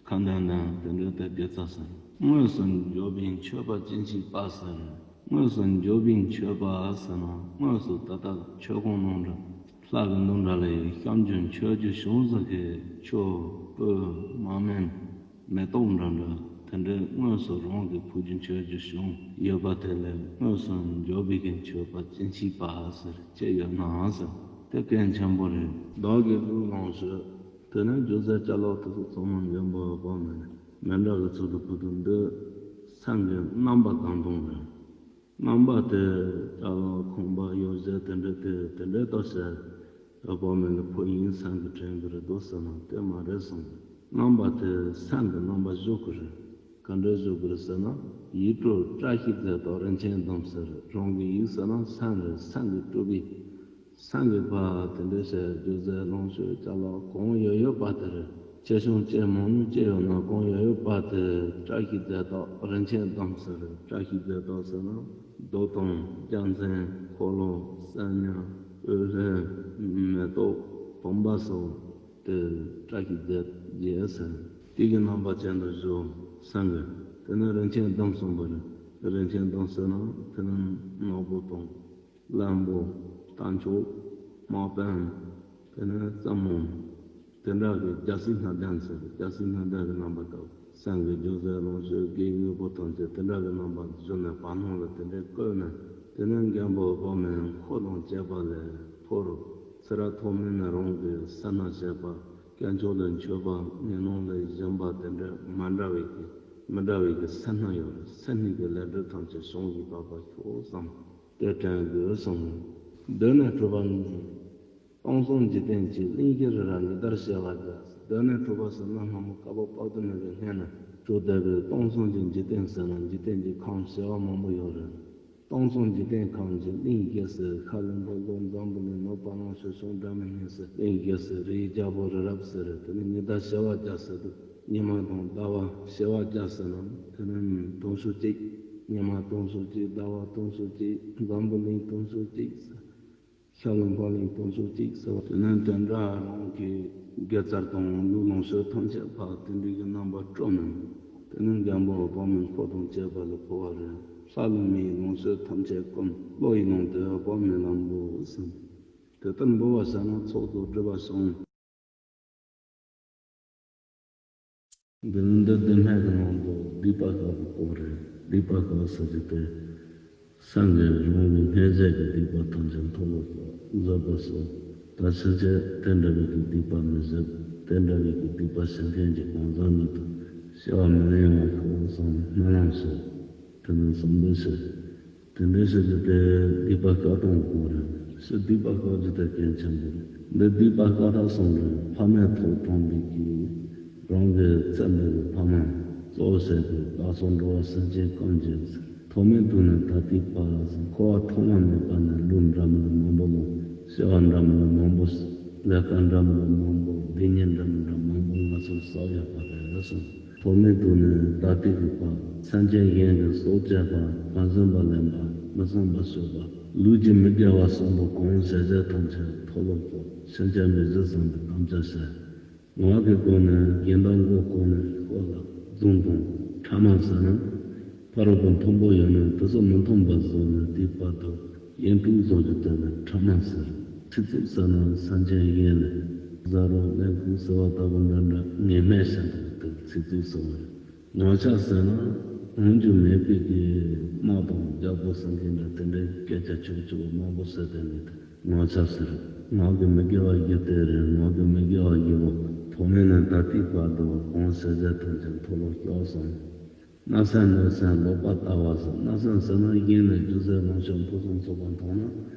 ཁ་འདོན་ལྡན་དེ་འདྲའི་དེ་དགེ་རྩ་ཟེར། དངོས་སུ་འབྱོར་པའི་མཆོད་པ་ཅི་མཆིས་པ་ཟེར། དངོས་སུ་འབྱོར་པའི་མཆོད་པ་ཟེར་ན་དངོས་སུ་ད་ལྟ་མཆོད་ཁང་ནང་འདྲ། ལྷ་གི་འདུ་འདྲ་ལ་ཡི་བཤམས་རྒྱུ་མཆོད་རྒྱུ་བྱུང་ཟེར་གི་ཆུ་སྤོས་མར་མེ་མེ་ཏོག་འདྲ་འདྲ་དེ་འདྲའི་དངོས་སུ་རང་གི་ཕུལ་རྒྱུ་མཆོད་རྒྱུ་བྱུང་ཡོད་པ་དེ་ལས་དངོས་སུ་འབྱོར་པའི་གི་མཆོད་པ་ཅི་མཆིས་པ་ཟེར་ཅི་ཡོད་ན་ཟེར། དེ་གལ་ཆེན་པོ་རེད། བདག་གི་ལུས་ལོངས་སྤྱོད་དེ་ནས་རྒྱུ་རྫས་ཅ་ལག་དེ་ཚོ་ཚང་མ་མགོན་པོ་འོད་དཔག་མེད་མཎྜལ་གྱི་ཚུལ་དུ་ཕུལ་དུས་འདི་སེམས་ཀྱི་རྣམ་པ་གང་དང་རེད། རྣམ་པ་དེ་ཅ་ལག་ཁང་པ་ཡོ་བྱད་དེ་འདྲ་དེ་དེ་འདྲའི་ལྟ་བྱས་འོད་དཔག་མེད་ལ་ཕུལ་ཡིན་བསམ་གི་དྲན་གི་རེད་འདུག་ཟེར་ན་དེ་མ་རེད་གསུངས། རྣམ་པ་དེ་སེམས་ཀྱི་རྣམ་པ་བཞུགས་གི་རེད། ག་འདྲ་བཞུགས་གི་རེད་ཟེར་ན་ཡིད་སྤྲུལ་བཀྲ་ཤིས་མཛད་དོ་རིན་ཆེན་བདག་ཟེར། རང་གི་ཡིད་ཟེར་ན་སེམས་རེད། སེམས་ཀྱི་སྤྲུལ་པའི་སེམས་ཀྱི་བ་དེ་འདྲ་བྱས་རྒྱུ་རྫས་ལོངས་སྤྱོད་ཅ་ལག་གང་ཡོད་ཡོད་པ་དེ་རེད། ཆེ་ཆུང་ཅི་མང་ཉུང་ཅི་ཡོད་ན་གང་ཡོད་ཡོད་པ་དེ་བཀྲ་ཤིས་མཛད་དོ་རིན་ཆེན་བདག་ཟེར། བཀྲ་ཤིས་མཛད་དོ་ཟེར་ན་རྡོ་དང་རྒྱལ་མཚན་འཁོར་ལོ་གསེར་ཉ་འོད་ལྷ་མེ་ཏོག་བུམ་པ་སོགས་དེ་བཀྲ་ཤིས་མཛད་རྗེས་ཟེར། དེ་གི་རྣམ་པ་ཅན་དུ་བཞུགས་སེམས་ཀྱི་དེ་ནི་རིན་ཆེན་བདག་གསུངས་པ་རེད། རིན་ཆེན་བདག་ཟེར་ན་དེ་ནི་ནོར་བུ་དང་། ལན་པོ། རྟ་མཆོག་དམག་དཔོན། དེ་ནས་རྩེ་མོ། དེ་འདྲ་གི་རྒྱལ་སྲིད་སྣ་ལྡན་ཟེར། རྒྱལ་སྲིད་སྣ་ལྡན་གྱི་རྣམ་པ་དང་སེམས་ཀྱི་རྒྱུ་རྫས་ལོངས་སྤྱོད་དགེ་བའི་དངོས་པོ་ཐམས་ཅད་དེ་འདྲ་གི་རྣམ་པ་བཞུགས་ནས་བར་སྣང་ལ་དེ་འདྲའི་བཀོད་ནས། དེ་ནས་མགོན་པོ་འོད་དཔག་མེད་འཁོར་དང་བཅས་པ་ལས་འཁོར་ཚེ་རབས་ཐོག་མེད་ནས་རང་གི་སེར་སྣ་བྱེད་པ། དཀོན་མཆོག་ལ་མཆོད་པ། ཉོན་མོངས་ལས་གཞན་པ་དེ་འདྲ་མི་འདྲ་བའི་གི་མི་འདྲ་བའི་གི་སེར་སྣ་ཡོད་རེད། སེར་སྣའི་གི་ལས་སྒྲིབ་ཐམས་ཅད་བྱང་ཞིང་དག་པར་ཤོག་བསམ། དེ་དྲན་དགོས་གསུངས། གདོད་ནས་གྲུབ་པ་ནི། སྟོང་གསུམ་འཇིག་རྟེན་གྱི། གླིང་བཞི་རི་རབ་ཉི་ཟླར་བྱེ་བ་བརྒྱ། གདོད་ནས་གྲུབ་པ་ཟེར་ན་སྔ་མོ་བསྐལ་པ་དཔག་ཏུ་མེད་པའི་སྔོན་ནས་གྲུབ་བསྡད་པའི་སྟོང་གསུམ་གྱི་འཇིག་རྟེན་ཟེར་ན་འཇིག་རྟེན་གྱི་ཁམས་བྱེ་བ་མང་པོ་ཡོད་རེད། སྟོང་གསུམ་འཇིག་རྟེན་ཁམས་ཀྱི་གླིང་བཞི་ཟེར། ཤར་ལྷུན་པོ་ལུང་འཛམ་བུ་གླིང་། ནུབ་བ་ལང་སྤྱོད་ཕྱོགས་སྒྲ་མི་སྙན་ཟེར། གླིང་བཞི་ཟེར། རིའི་རྒྱལ་པོ་རི་རབ་ཟེར། དེ་ནས་ཉི་ཟླ་བྱེ་བ་བརྒྱ་ཟེར་དུས་ཉི་མ་དང་ཟླ་བ་བྱེ་བ་བརྒྱ་ཟེར་ན་དེ་ནས་དུང་ཕྱུར་གཅིག་ཉི་མ་དུང་ཕྱུར་གཅིག་ཟླ་བ་དུང་ཕྱུར་གཅིག་འཛམ་བུ་གླིང་དུང་ཕྱུར་གཅིག་ཟེར། ཤར་ལྷུན་པོ་གླིང་དུང་ཕྱུར་གཅིག་ཟེར་བ་དེ་ནས་དོན་དག་རང་གི་དགེ་རྩ་དང་ལུས་ལོངས་སྤྱོད་ཐམས་ཅད་ཕར་དེ་འདྲའི་གི་རྣམ་པ་སྤྲོ་ནས། དེ་ནས་མགོན་པོ་འོད་དཔག་མེད་འཁོར་དང་བཅས་པ་ལ་ཕུལ་བ་རེད། ལྷ་ཀླུ་མིའི་ལོངས་སྤྱོད་ཐམས་ཅད་ཀུན། བློ་ཡིས་བླངས་ཏེ་འོད་དཔག་མེད་ལ་འབུལ་ཟེར། དེ་ལྟར་འབུལ་བ་བྱས་ན་ཚོགས་རྫོགས་སྒྲིབ་པ་བྱང་། འདི་ནི་འདི་སྡེ་སྣོད་ཀྱི་ནང་དུ་སྡིག་པ་དགག་པའི་སྐོར་རེད། སྡིག་པ་དགག་ཟེར་རྒྱུ་དེ། སངས་རྒྱས་རང་གི་སྔོན་བྱས་ཀྱི་སྡིག་པ་ཐམས་ཅད་མཐོལ་ལོ་བཟོད་པ་སོགས། ད་ཕྱིན་ཆད་དེ་འདྲ་བའི་གི་སྡིག་པ་མི་བཟོད། དེ་འདྲ་བའི་གི་སྡིག་པ་བྱེད་མཁན་གྱི་གང་ཟག་ཉིད་དུ་ སྐྱེ་བ་མི་ལེན་པར་ཤོག་གསུངས། སྨོན་ལམ་ཞུ། དེ་ནས་གསུང་འདོན་བྱེད། དེ་འདྲའི་ཕྱིར་དུ་དེ་སྡིག་པ་བཤགས་སྟངས་དགོས་རེད། ཕྱིར་སྡིག་པ་བཤགས་རྒྱུ་དེ་གལ་ཆེན་པོ་རེད། འདི་སྡིག་པ་བཤགས་ཐབས་གསུམ་རེད། ཕ་མས་ཐོག་དྲངས་པའི་གི་རང་གི་བཙས་པའི་ཕ་མ་གཙོ་བོ་བྱས་ཏེ་བདག་སོགས་འགྲོ་བ་སེམས་ཅན་ཀུན་གྱི་ཐོག་མའི་དུས་ནས་ད་ལྟའི་བར་ལ་འཁོར་བ་ཐོག་མ་མེད་པ་ནས་ལུས་འདྲ་མིན་མང་པོ་ལ་སྐྱེ་བ་འདྲ་མིན་མང་པོ། ལས་ཀ་འདྲ་མིན་མང་པོ། སྡིག་ཉེས་འདྲ་མིན་མང་པོ་ང་ཚོས་བསགས་ཡོད་པ་རེད་གསུངས། ཐོག་མའི་དུས་ནས་ད་ལྟའི་བར། སེམས་ཅན་གཞན་གྱི་སྲོག་བཅད་པ། གང་བཞིན་པ་ལེན་པ། མི་བསམ་པ་སྤྱོད་པ། ལུས་ཀྱི་མི་དགེ་བ་གསུམ་པོ་གང་བྱས་བྱས་ཐམས་ཅད་མཐོལ་ལོ་བཤགས། སེམས་ཅན་མི་བཟོད་བསམ་པའི་དམ་བཅའ་བྱས། ངག་གི་སྒོ་ནས་བགྱིས་དང་མགོ་སྐོར་ནས་ཤོ་ལ་རྫུན་དང་ཕྲ་མ་ཟེར་ན། ཕ་རོལ་པོ་མཐོན་པོ་ཡོད་ན་དེ་ཚོ་མི་མཐུན་པ་བཟོ་ནས་སྡིག་པ་དང་གཡེང་དྲུག་བཟོ་རྒྱུ་དེ་ལ་ཕྲ་མ་ཟེར། ཚིག་རྩུབ་ཟེར་ན་སེམས་ཅན་གཞན་ལ་ཟ་རོགས་ལེན་ཁུལ་ཟེར་བ་ལྟ་བུ་འདྲ་འདྲ་ངན་སྨྲས་བྱེད་འདུག་དེ་ལ་ཚིག་རྩུབ་ཟེར་བ་རེད། ངག་འཁྱལ་ཟེར་ན་འོང་རྒྱུ་མེད་པའི་གི་དམག་དང་རྒྱལ་པོ་ཟེར་མཁན་འདྲ་དེ་འདྲའི་སྐད་ཆ་ཆུང་ཆུང་མང་པོ་ཟེར་དེ་ནི་དེ་ངག་འཁྱལ་ཟེར། ངག་གི་མི་དགེ་བ་བཞི་དེ་རེད། ངག་གི་མི་དགེ་བ་བཞི་པོ་ཐོག་མེད་ནས་ད་ལྟའི་བར་དུ་གང་བྱས་བྱས་ཐམས་ཅད་མཐོལ་ལོ་བཤགས་གསུངས། བརྣབ་སེམས་གནོད་སེམས་ལོག་པར་ལྟ་བ་སོགས། བརྣབ་སེམས་ཟེར་ན་གཞན་ལ་རྒྱུ་ཟས་ལོངས་སྤྱོད་ཕུན་སུམ་ཚོགས་པ་མཐོང་ན་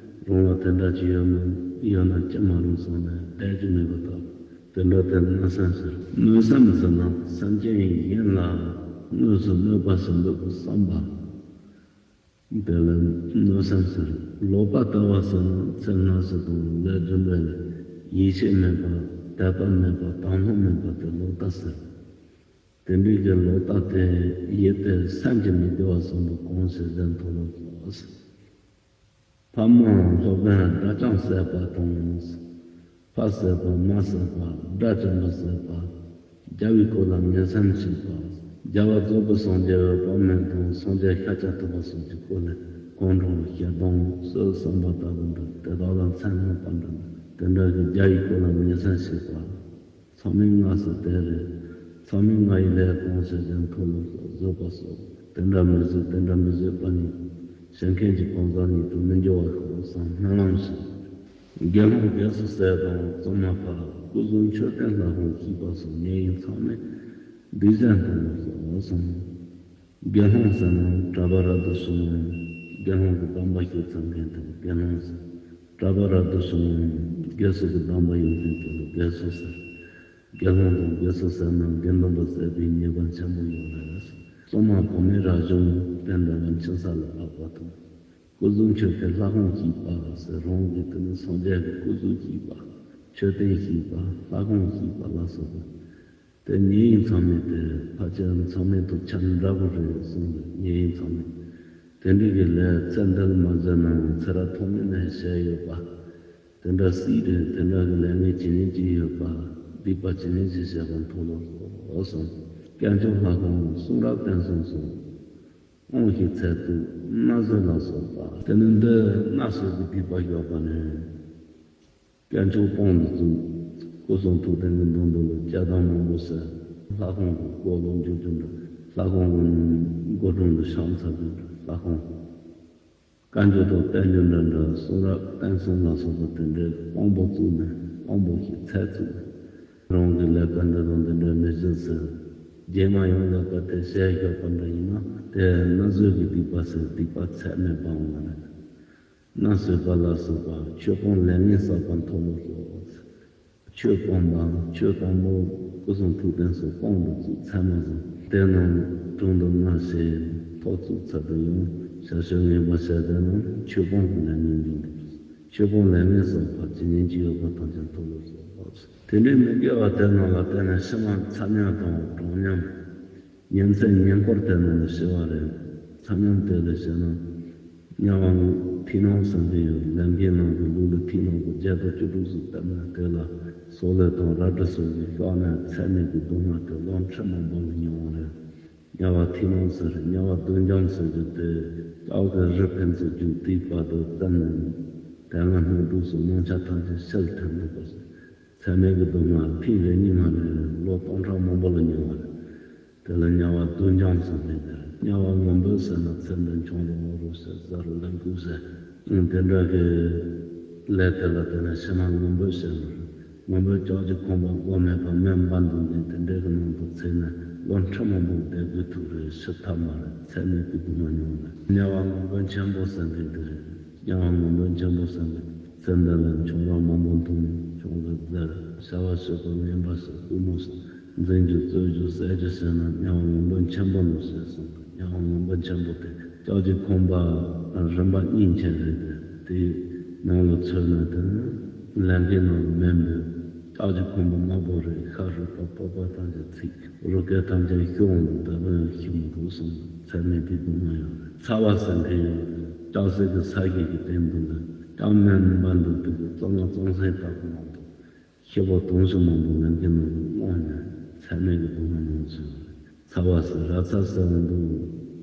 རང་ལ་དེ་འདྲ་ཅིག་ཡོད་ན་ཡོད་ན་ཅི་མ་རུང་བསམ་ནས་བསྡད་རྒྱུ་མེད་པ་ལྟ་བུ་དེ་འདྲ་དེ་བརྣབ་སེམས་ཟེར། གནོད་སེམས་ཟེར་ན་སེམས་ཅན་གཞན་ལ་དངོས་སུ་གནོད་པ་ཟེར་འདོད་པའི་བསམ་པ། དེ་ལ་གནོད་སེམས་ཟེར། ལོག་པར་ལྟ་བ་ཟེར་ན་ཚེ་སྔ་ཕྱི་དང་ལས་རྒྱུ་འབྲས་ལ་ཡིད་ཆེས་མེད་པ། དད་པ་མེད་པ། དག་སྣང་མེད་པ་དེ་ལོག་ལྟ་ཟེར། དེ་འདྲའི་གི་ལོག་ལྟ་དེ་ཡིད་དེ་སེམས་ཀྱི་མི་དགེ་བ་གསུམ་པོ་གང་བྱས་བྱས་མཐོལ་ལོ་བཤགས། ཕ་མའམ་སློབ་དཔོན་དགྲ་བཅོམ་བྱེད་པ་དང་། ཕ་བསད་པ། མ་བསད་པ། དགྲ་བཅོམ་པ་བྱེད་པ། རྒྱལ་བའི་སྐུ་ལ་ངན་སེམས་བྱེད་པ། རྒྱལ་བ་རྫོགས་པའི་སངས་རྒྱས་པའི་དཔག་མེད་དང་སངས་རྒྱས་ཤཱཀྱ་ཐུབ་པ་སོགས་ཀྱི་སྐུ་ལ་དགུང་གྲངས་ཞལ་གདོང་གསོལ་བསམ་པ་ལྟ་བུ་འདྲ་དེ་དག་ལ་མཚན་བསྔགས་པ་འདྲ་དེ་འདྲ་གི་རྒྱལ་བའི་སྐུ་ལ་ངན་སེམས་བྱེད་པ། མཚམས་མེད་ལྔ་ཟེར་དེ་རེད། མཚམས་མེད་ལྔ་ཡི་ལས་གང་བྱས་ཀྱང་མཐོལ་ལོ་བཤགས། བཟོད་པ་སོགས་དེ་འདྲ་མི་བཟོད་དེ་འདྲ་མི་བཟོད་པ་ནི་བྱེད་མཁན་གྱི་གང་ཟག་ཉིད་དུ་མི་འགྱུར་བར་ཤོག་བསམ་སྨོན་ལམ་ཞུ། དགེ་སློང་དགེ་ཚུལ་བསད་དང་བཙུན་མ་ཕ། སྐུ་གཟུགས་མཆོད་རྟེན་ལྷ་ཁང་བརྐོས་པ་སོགས་ཉེས་དབྱིངས་མཚམས་མེད་སྡིག་ཅན་མཐོལ་ལོ་བཤགས་གསུངས། དགེ་སློང་ཟེར་ན་གྲྭ་པ་རབ་ཏུ་བྱུང་བའི་དགེ་སློང་གི་སྡོམ་པ་ཞུ་ཚར་མཁན་དེ་ལ་དགེ་སློང་ཟེར། གྲྭ་པ་རབ་ཏུ་བྱུང་བའི་དགེ་ཚུལ་གྱི་སྡོམ་པ་ཡོད་མཁན་དེ་ལ་དགེ་ཚུལ་ཟེར། དགེ་སློང་དང་དགེ་ཚུལ་ཟེར་ན་དགེ་འདུན་པ་བསད་པའི་ཉེས་པ་ཆེན་པོ་ཡོད་རེད། བཙུན་མ་བུད་མེད་རབ་བྱུང་དེ་འདྲ་བ་འཆིང་ས་ལ་ཕོག་པ་དང་། སྐུ་གཟུགས་མཆོད་རྟེན་ལྷ་ཁང་བརྐོས་པ་ཟེར། རང་གི་དེ་ནི་སངས་རྒྱས་ཀྱི་སྐུ་གཟུགས་བརྐོས་པ། མཆོད་རྟེན་བརྐོས་པ། ལྷ་ཁང་བརྐོས་པ་ལ་སོགས་པ། དེ་ཉེས་དབྱིངས་མཚམས་མེད་དེ། ཕལ་ཆེར་མཚམས་མེད་དུ་ཆ་འདྲ་པོ་རེད་གསུངས་པའི་ཉེས་དབྱིངས་མཚམས་མེད། དེ་འདྲའི་གི་ལས་ཚེ་འདི་ལ་མ་བཟོད་ནའང་ཚེ་རབས་ཐོག་མེད་ནས་བྱས་ཡོད་པ། དེ་འདྲ་སྲིད་རེད། དེ་འདྲ་གི་ལས་ངན་ཇི་སྙེད་ཅིག་ཡོད་པ། སྡིག་པ་ཇི་སྙེད་ཅིག་བྱས་པ་མཐོལ་ལོ་བཤགས་གསུངས། དཀོན་མཆོག་ལྷ་ཁང་གསུང་རབ་བསྟན་སྲུང་སོགས། དབང་ཞིག་ཚད་དུ་མནའ་ཟོས་ལ་སོགས་པ། དེ་ནི་འདི་མནའ་ཟོས་པའི་སྡིག་པ་བཤགས་པ་ནི། དཀོན་མཆོག་དཔང་དུ་བཙུགས། སྐུ་གསུང་ཐུགས་རྟེན་གྱི་མདུན་དུ་ལ་སྐྱ་བདང་མང་པོ་ཟེར། ལྷ་ཁང་གི་སྐོར་ལ་འཇུག་རྒྱུ་འདྲ། ལྷ་ཁང་གི་སྒོ་དྲུང་དུ་ཕྱག་འཚལ་རྒྱུ་འདྲ། ལྷ་ཁང་གི་བཀའ་འགྱུར་དང་བསྟན་འགྱུར་འདྲ་འདྲ་གསུང་རབ་བསྟན་སྲུང་ལ་སོགས་པ་དེ་འདྲའི་དཔང་པོ་བཙུགས་ནས་དཔང་པོ་ཞིག་ཚད་བཙུགས་ནས། རང་གི་ལས་ཀ་འདི་དང་འདི་འདྲ་མི་བྱེད་ཟེར། རྗེས་མ་ཡང་ལས་ཀ་དེ་བྱས་བཞག་པ་འདྲ་ཡིན་ན་དེ་མནའ་ཟོས་ཀྱི་སྡིག་པ་ཟེར། སྡིག་པ་ཚད་མེད་པ་འོང་བ་རེད། མནའ་ཟོས་པ་ལ་སོགས་པ་ཆོས་སྤོང་ལས་ངན་བསགས་པ་མཐོལ་ལོ་བཤགས། ཆོས་སྤོང་བ་ཆོས་དང་པོ་སྐུ་གསུང་ཐུགས་རྟེན་སོགས་དཔང་དུ་བཙུགས་ཚད་མ་བཟུང་། དེ་རྣམས་དྲུང་དུ་མནའ་བྱས་ཐོག་བཙུགས་ཚར་དུ་ཡང་ཞབས་ཞུ་ངན་པ་བྱས་དེ་རྣམས་ཆོས་སྤོང་གི་ལས་ངན་འབྱུང་འདུག་ཆོས་སྤོང་ལས་ངན་བསགས་པ་ཇི་སྙེད་ཅིག་ཡོད་པ་ཐམས་ཅད་མཐོལ་ལོ་བཤགས། དེ་འདྲའི་མི་དགེ་བ་དེ་རྣམས་ལ་བརྟེན་ནས་ཕྱི་མ་ཚ་དམྱལ་དང་གྲང་དམྱལ། ཉིན་མཚན་ཉེ་འཁོར་དེ་རྣམས་ལ་ཤི་བ་རེད། ཚ་དམྱལ་དེ་ལ་ཤི་ན། དམྱལ་བ་ཐིག་ནག་ཟེར་གྱི་ཡོད། ལས་མཁན་རྣམས་ཀྱི་ལུས་ལ་ཐིག་ནག་པོ་བརྒྱ་དང་བཅུ་དྲུག་ཙམ་བཏབ་ནས་དེ་ལ་སོག་ལེ་དང་རལ་གྲི་སོགས་ཀྱིས་གཤགས་ནས་ཚད་མེད་ཀྱི་སྡུག་བསྔལ་དེ་ལོ་ཁྲི་མང་པོ་ལ་མྱོང་བ་རེད། དམྱལ་བ་ཐིག་ནག་ཟེར། དམྱལ་བ་སྡོད་འཇམ་ཟེར་རྒྱུ་དེ་ལྕགས་ཀྱི་རི་ཕན་ཚུན་རྒྱུག་དེའི་བར་དུ་བཙན་ནས་དལ་བ་སྣ་དྲུག་སོགས་རྨོངས་ཆ་ཐམས་ཅད་ཕྱིར་འཐེན་འདུག་པ་ཟེར། ཚད་མེད་ཀྱི་སྡུག་བསྔལ་ཐེངས་རེ་གཉིས་མ་རེད། ལོ་སྟོང་ཕྲག་མང་པོ་ལ་མྱོང་བ་རེད། དེ་ལ་དམྱལ་བ་སྡོད་འཇམ་ཟེར་མཁན་དེ་རེད། དམྱལ་བ་ངུ་འབོད་ཟེར་ན་ཚེ་འདི་འཁྱོངས་རུང་ངུ་རུང་ཟེར། ཟ་རུང་ལེན་ཁུལ་ཟེར། དེ་འདྲ་གི་ལས་དེ་ལ་བརྟེན་ནས་ཕྱི་མ་ངུ་འབོད་བྱེད་དགོས་རེད། ངུ་འབོད་ཀྱག་ཀྱི་ཁོམ་པ་དགོས་མེད་པར་མི་འབའ་འདུག་མཁན་དེ་འདྲའི་གི་ནང་དུ་ཚུད་ནས་ ལོ་ཁྲི་མང་པོ་བསྡད་དགོས་ཐུག་རེད། ཤི་ཐབས་མ་རེད། ཚད་མེད་ཀྱི་སྡུག་བསྔལ་མྱོང་རེད། དམྱལ་བ་ངན་པ་ཆེན་པོ་ཟེར་མཁན་འདི་རེད། དམྱལ་བ་ངན་པ་ཆེན་པོ་ཟེར་མཁན་ཚེ་འདི་ལ་ཆོས་ར་མང་པོ་འཐུང་། ཆོས་ར་བཙལ། བྱ་བ་བྱེད་པ་ངན་པ་བྱེད། རྐུན་མ་བྱེད། འཛིན་རྒྱུ་རྩོད་རྒྱུ་ཟེར་རྒྱུ་བྱས་ན་དམྱལ་བ་ངན་པ་ཆེན་པོ་ནང་བྱས་སོང་། དམྱལ་བ་ངན་པ་ཆེན་པོ་དེ་ལྕགས་ཀྱི་ཁང་པ་རིམ་པ་གཉིས་ཅན་རེད། དེ་དེའི་ནང་ལ་ཚུད་ན་དེ་ནི་ལས་མཁན་ནང་མེད་མོད། ལྕགས་ཀྱི་ཁང་པ་དམའ་པོ་རེད། ཤ་རུས་པ་པགས་པ་ཐམས་ཅད་ཚིག་རུས་སྐལ་ཐམས་ཅད་ཤོར་འོང་དུས་ད་དུང་ཡང་ཤི་མི་འདུག་གསུངས། ཚད་མེད་ཀྱི་སྡུག་བསྔལ་ཡོད་རེད། ཚ་བ་ཟེར་མཁན་ཡོད་རེད། ལྕགས་སྲེག་གི་ས་གཞི་གི་སྟེང་དུ་ལ་ལྕགས་སྨན་འབར་འདུག་དུས་གཙང་མ་གཙང་སེལ་ལྟ་བུ་མང་འདུག་ཤི་བོ་དུང་ཕྱུར་མང་པོ་ལས་མཁན་ནང་དུ་སློང་ནས་ཚད་མེད་ཀྱི་སྡུག་བསྔལ་མྱོང་བཞིན་རེད། ཚ་བ་ཟེར། ར་ཚ་ཟེར་བ་འདུག་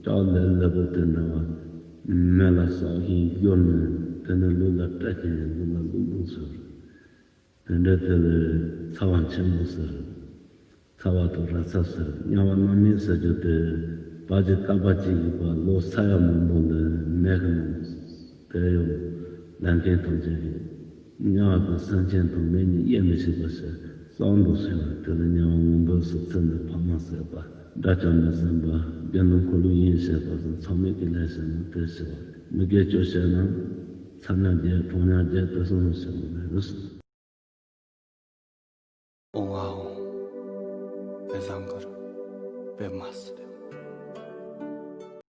ལྕགས་ལེབ་ལེབ་པོ་དེ་འདྲ་བ་མེ་ལ་བསྲེགས་ཤིང་བཞོ་ནས་དེ་ནས་ལུས་ལ་སྤྲད་ཀྱིན་ལུས་ལ་བླུགས་བླུགས་ཟེར། དེ་འདྲ་དེ་ལ་ཚ་བ་ཆེན་པོ་ཟེར། ཚ་བ་དང་ར་ཚ་ཟེར། དམྱལ་བ་རྣམ་སྨིན་ཟེར་རྒྱུ་དེ་བར་གྱི་བསྐལ་པ་གཅིག་གི་བར་ལོ་ས་ཡ་མང་པོ་ལ་མེད་ཀྱི་མང་པོ་དེ་ཡང་ལས་མཁན་ཐམས་ཅད་ཀྱིས་དམྱལ་བ་གི་སེམས་ཅན་དང་མི་གཉིས་དབྱེ་མི་ཕྱེད་པ་ཞིག་བསམ་དུ་ཟིན་པ་དེ་ལ་དམྱལ་བ་ངན་པ་ཟེར། ཚེ་འདི་ཕ་མ་བསད་པ། དགྲ་བཅོམ་པའི་ཟིན་པ། དགེ་འདུན་འཁོར་ལོས་གཡེངས་བྱས་པ་སོགས་མཚམས་མེད་ཀྱི་ལས་བྱས་ན་དེ་ཞི་བ་རེད། མི་དགེ་བཅུ་བྱས་ན་ཚ་དམྱལ་བརྒྱད། གྲང་དམྱལ་བརྒྱད་དེ་ཚོ་ནི་ཞི་བ་མེད་རེད། ཨོ་ཨ་ཨོ། བེ་བཟང་གུར། བེ་མ་སི།